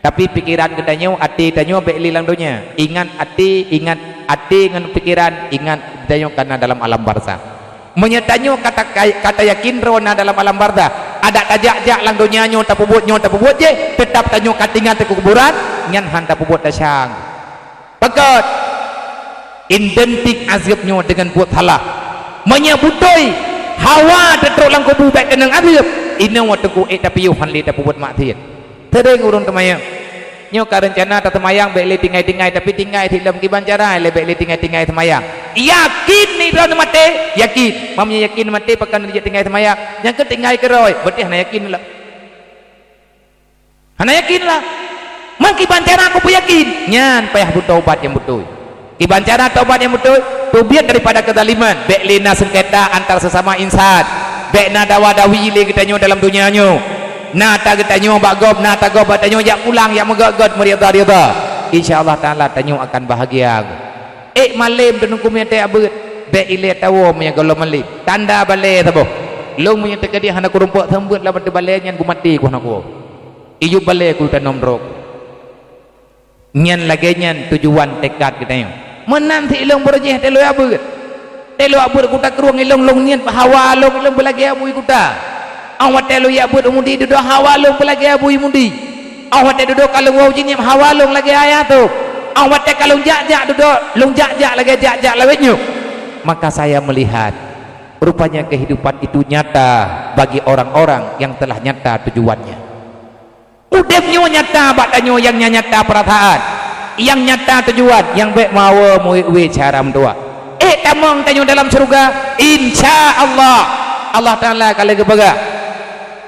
Tapi pikeran geutanyoe, até tanyoe bék lé lam donya. Ingat até, ingat até ngon pikeran, ingat geutanyoe kana dalam alam barzakh. Meunyoe tanyoe ka ta-, ka tayakin droe na dalam alam barzakh, adak tajak-jak lam donya nyoe tapeubuet nyoe tapeubuet jih, teutab tanyoe ka tinggai teuk kuburan, nyan hana tapeubuet desya. Pakon? Identik azeueb nyoe deungon buet salah. Meunyoe beutôi hawa teutrok lam kubu bék keunong azeueb, inoe teungku ék tapiôh hana lé tapeubuet maksiet. Seuréng ureuëng teumayang. Nyoe ka reuncana taseumayang bék lé tinggai-tinggai, tapi tinggai silom kiban cara lé bék lé tinggai-tinggai seumayang. Yakin ni droeneuh maté? Yakin. Meunyoe yakin maté, pakon jeuet tinggai seumayang? Nyang keu tinggai keurôi, berarti hana yakin lah. Hana yakin lah. Meukiban cara kupeuyakin? Nyan payah beutaubat nyang beutôi. Kiban cara taubat nyang beutôi? Teubiet daripada keuzaliman. Bék lé na seungketa antar sesama insan. Bék na dawa-dawi lé geutanyoe dalam donya nyoe. Na ata geutanyoe bak gob, na ata gob bak tanyoe, jak pulang, jak meugét-gét, meurida-rida. Insya Allah Taala tanyoe akan bahagia. Ék malém deungon kumiet teuh abeuet, bék ilée tawoe meunyoe gohlom malém. Tanda balée saboh. Lôn meunyoe teukeudi hana kurumpok seumeubeuet lam ateueh balée nyan, kumaté ku hana kuwoe. Iyup balée kutanom droe. Nyan lagée nyan tujuan teukat geutanyoe. Meunan si ilông beureuh jih teuh lôn abeuet. Teuh lôn abeuet kuta krueng ilông lông niet hawa lông ilông beulagée abui kuta. Óh watée lôn jak beuet u Mudi dudoe hawa lông beulagée abui Mudi. Óh watée dudoe ka lông woe jihnyan hawa lông lagée ayah tôb. Óh watée ka lông jak-jak dudoe, lông jak-jak lagée jak-jak lawét nyoe. Maka saya melihat, rupanya kehidupan itu nyata bagi orang-orang yang telah nyata tujuannya. Udeb nyoe nyata bak tanyoe nyang nyata peurasaan, nyang nyata tujuan, nyang bék meuwoe meuwét-wét cara meutuah. Ék tamong tanyoe dalam syeuruga, insya Allah. Allah Taala ka lheueh geupeugah,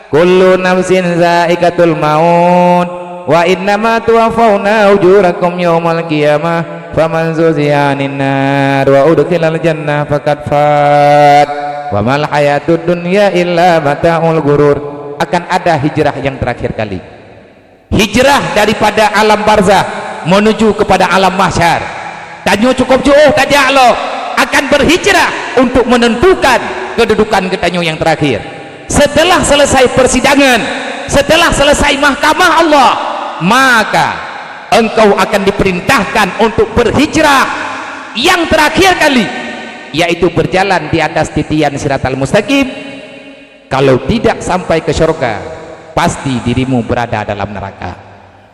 "Kullu nafsin zaikatul maut, wa innama tuwaffauna ujurakum yaumal qiyamah, faman zuhziha 'anin nar wa udkhilal jannah faqad fat, wa mal hayatud dunya illa mata'ul ghurur." Akan ada hijrah yang terakhir kali. Hijrah daripada alam barzakh menuju kepada alam mahsyar. Tanyoe cukup jiôh tajak lom akan berhijrah untuk menentukan kedudukan geutanyoe nyang terakhir. Setelah selesai persidangan, setelah selesai mahkamah Allah, maka engkau akan diperintahkan untuk berhijrah yang terakhir kali, yaitu berjalan di atas titian siratal mustaqim. Kalau tidak sampai ke syurga, pasti dirimu berada dalam neraka.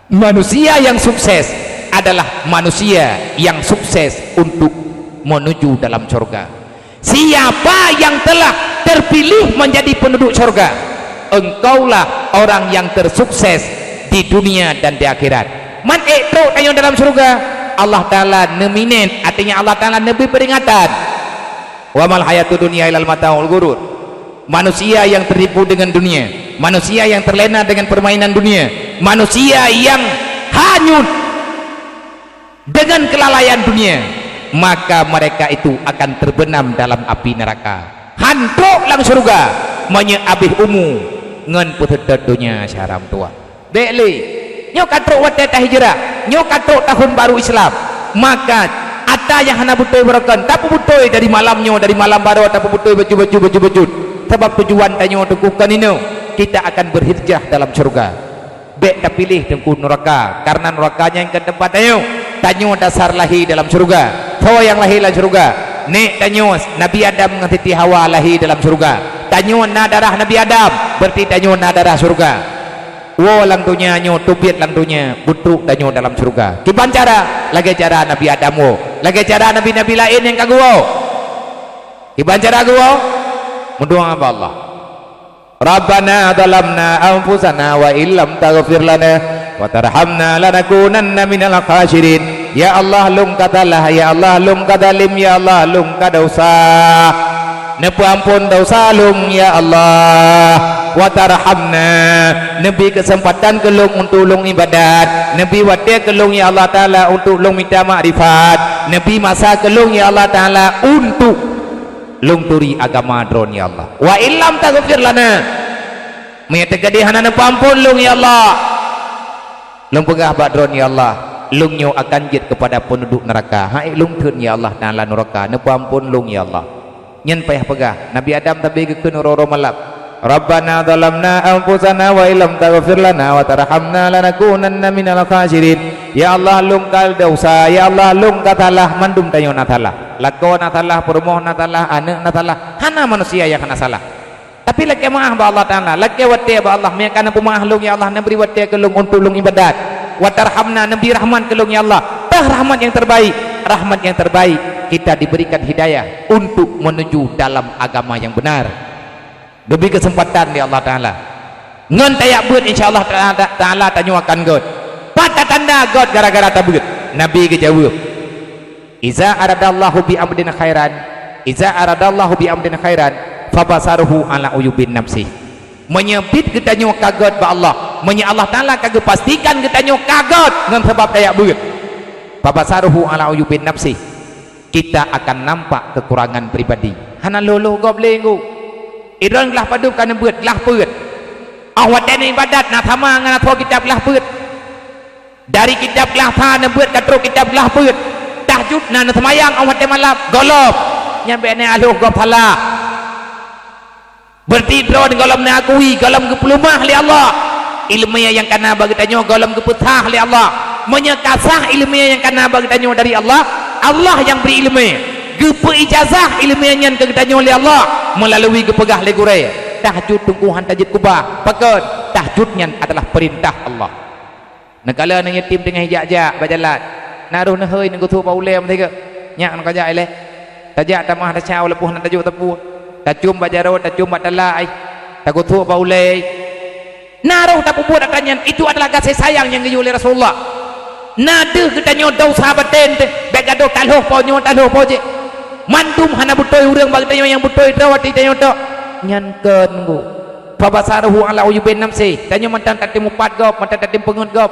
Manusia yang sukses adalah manusia yang sukses untuk menuju dalam syurga. Siapa yang telah terpilih menjadi penduduk syurga, engkaulah orang yang tersukses di dunia dan di akhirat. Man ék trok tanyoe dalam syurga, Allah Taala neuminet, artinya Allah Taala neubri peringatan. "Wa mal hayatud dunya illa mata'ul ghurur." Manusia yang tertipu dengan dunia, manusia yang terlena dengan permainan dunia, manusia yang hanyut dengan kelalaian dunia, maka mereka itu akan terbenam dalam api neraka. Han trok lam syeuruga meunyoe abéh umu ngon peuseutôt donya syara meutuah. Bék lé. Nyoe ka trok watée tahijrah. Nyoe ka trok tahun baru Islam. Maka, ata nyang hana beutôi beurokon, tapeubeutôi dari malam nyoe, dari malam baroe, tapeubeutôi bacut-bacut, bacut-bacut. Sabab tujuan tanyoe teungku kon inoe, kita akan berhijrah dalam syurga. Bék tapiléh teungku nuraka, karena nuraka nyan kon teumpat tanyoe. Tanyoe dasar lahé dalam syurga. Soe nyang lahé lam syurga? Nék tanyoe, Nabi Adam ngon Siti Hawa lahé dalam syurga. Tanyoe na darah Nabi Adam, berarti tanyoe na darah syurga. Woe lam donya nyoe, teubiet lam donya, beutrok tanyoe dalam syeuruga. Kiban cara? Lagée cara Nabi Adam woe. Lagée cara nabi-nabi laén nyang ka geuwoe. Kiban cara geuwoe? Meudoá bak Allah. Rabbana zalamna anfusana wa illam taghfir lana wa tarhamna lanakunanna minal khasirin. Ya Allah, lôn ka salah, ya Allah, lôn ka zalim, ya Allah, lôn ka desya. Neupeuamphon desya lôn, ya Allah. Wa tarhamna, neubri keuseumpatan keu lôn untuk lôn iébadat, neubri watée keu lôn, ya Allah Taala, untuk lôn mita makrifat, neubri masa keu lôn, ya Allah Taala, untuk lôn turi agama Droe, ya Allah. Wa illam taghfir lana, meunyoe teukeudi hana neupeuamphon lôn, ya Allah, lôn peugah bak Droe, ya Allah, lôn nyoe akan jeuet keupada peunduduek neuraka. Hai lôn theun, ya Allah Taala, neuraka, neupeuamphon lôn, ya Allah. Nyan payah peugah, Nabi Adam sabe geukheun uroe-uroe malam, "Rabbana zalamna anfusana wa illam taghfir lana wa tarhamna lanakunanna minal khasirin." Ya Allah, lôn ka desya, ya Allah, lôn ka salah, mandum tanyoe na salah. Lakoe na salah, peurumoh na salah, aneuk na salah, hana manusia nyang hana salah. Tapi lakée meuáh bak Allah Taala, lakée watée bak Allah, meunyo ka neupeumeuáh lôn ya Allah, neubri watée keu lôn untuk lôn ibadat. Watarhamna, neubri rahmat keu lôn ya Allah. Tah rahmat nyang terbaik, rahmat nyang terbaik, kita diberikan hidayah untuk menuju dalam agama yang benar. Geubri keuseumpatan lé Allah Taala. Ngon tajak beuet, insya Allah Taala, Taala tanyoe akan göt. Pat tatanda göt gara-gara tabeuet? Nabi geujaweueb, "Iza aradallahu bi abdin khairan, iza aradallahu bi abdin khairan, fabasaruhu ala uyubin nafsih." Meunyo biet geutanyoe ka göt bak Allah, meunyo Allah Taala ka geupastikan geutanyoe ka göt ngon sabab tajak beuet, fabasaruhu ala uyubin nafsih, kita akan nampak kekurangan pribadi. Hana lhôh-lhôh gob lé, Teungku. Droeneuh glah padub ka neubeuet, glah peuet. Óh watée neuibadat na sama ngon asoe kitab glah peuet. Dari kitab glah sa neubeuet ka trok kitab glah peuet. Tahajud na neuseumayang óh watée malam, gohlom. Nyan bék neualhôh gob salah. Beureuti droeneuh gohlom neuakui, gohlom geupeuleumah lé Allah. Iéleumé nyang ka na bak geutanyoe gohlom geupeusah lé Allah. Meunyo ka sah iéleumé nyang ka na bak geutanyoe dari Allah, Allah nyang bri iéleumé, geupeu ijazah iéleumé nyan keu geutanyoe lé Allah meulalui geupeugah lé gurée, "Tahajud Teungku han tajeuet keubah." Pakon? Tahajud nyan adalah peurintah Allah. Neukalon aneuk yatim teungoh jak-jak bak jalan, na roh neuhôi neugusôk bak ulée meusigoe, "Nyak, neuka jak ilée." Tajak tamah tasya walaupun hana tajok sapeue. Tacôm bak jaroe, tacôm bak tala, ai, tagusôk bak ulée. Na roh tapeubuet atra nyan, itu adalah gaséh sayang nyang geuyue lé Rasulullah. Na deuh geutanyoe desya batén teuh, bék gadôh talhôh po nyoe, talhôh po jih. Mandum hana beutôi ureuëng bak geutanyoe, nyang beutôi droe watée tanyoe tok. Nyan kon, Bu. Fabasaruhu ala uyubin nafsih. Tanyoe mantong tatem mupat gob, mantong tatem peungeut gob.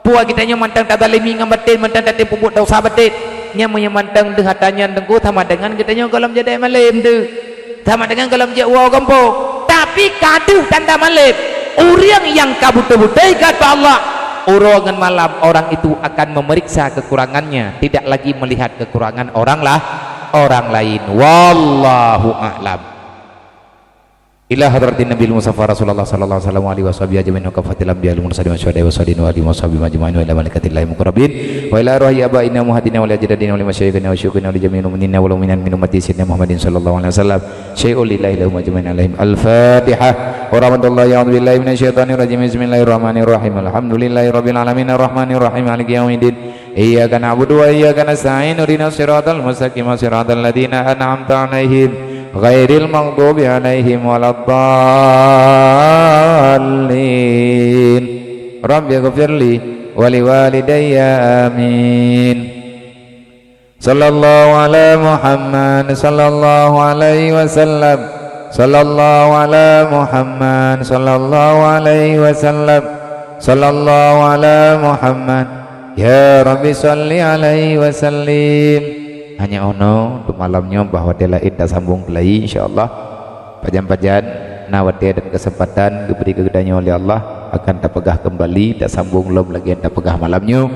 Peue geutanyoe mantong tazalimi ngon batén, mantong tatem peubuet desya batén. Nyan meunyoe mantong deuh atra nyan, Teungku, sama deungon geutanyoe gohlom jadée malém teuh. Sama deungon gohlom jeuet woe gampông. Tapi ka deuh tanda malém. Ureuëng nyang ka beutôi-beutôi göt bak Allah, uroe ngon malam orang itu akan memeriksa kekurangannya, tidak lagi melihat kekurangan orang lah, orang lain. Wallahu a'lam. Ila hadratin Nabil Mustafa Rasulullah sallallahu alaihi wasallam wa alihi washabihi ajmain wa kaffatil anbiya wal mursalin wa syuhada wa shahidin wa alihi washabihi ajmain wa ila malaikatillahi muqarrabin wa ila arwahi abaina wa ummahatina wa li ajdadina wa li masyayikhina wa syuyukhina wa li jami'il mu'minina wal mu'minat min ummati sayyidina Muhammadin sallallahu alaihi wasallam. Syai'un lillahi lahum ajmain alaihim. Al-Fatihah. Wa rahmatullahi, a'udzu billahi minasyaitonir rajim. Bismillahirrahmanirrahim. Alhamdulillahi rabbil alamin, arrahmanir rahim, maliki yaumiddin. Iyyaka na'budu wa iyyaka nasta'in. Ihdinas siratal mustaqim, siratal ladzina an'amta 'alaihim, ghairil maghdubi 'alaihim waladdallin. Rabbighfirli wa liwalidayya. Amin. Sallallahu ala Muhammad, sallallahu alaihi wasallam. Sallallahu ala Muhammad, sallallahu alaihi wasallam. Sallallahu ala Muhammad. Ya Rabbi, shalli alaihi wa sallim. Hanya ono untuk malam nyoe, bah watée laén tasambong keulayi, insya Allah. Pajan-pajan na watée dan kesempatan geubri keu geutanyoe lé Allah, akan tapeugah keumbali, tasambong lom lagée nyang tapeugah malam nyoe.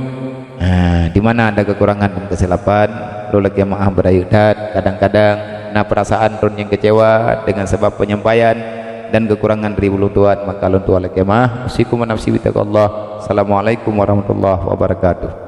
Ha, di mana ada kekurangan dan kesilapan, lôn lakée meuáh beurayeuk that. Kadang-kadang na perasaan droen nyang kecewa dengan sebab penyampaian dan kekurangan dari ulôn tuan, maka lôn tuan lakée meuáh. Usikum wa nafsi bitaqwallah. Assalamualaikum warahmatullahi wabarakatuh.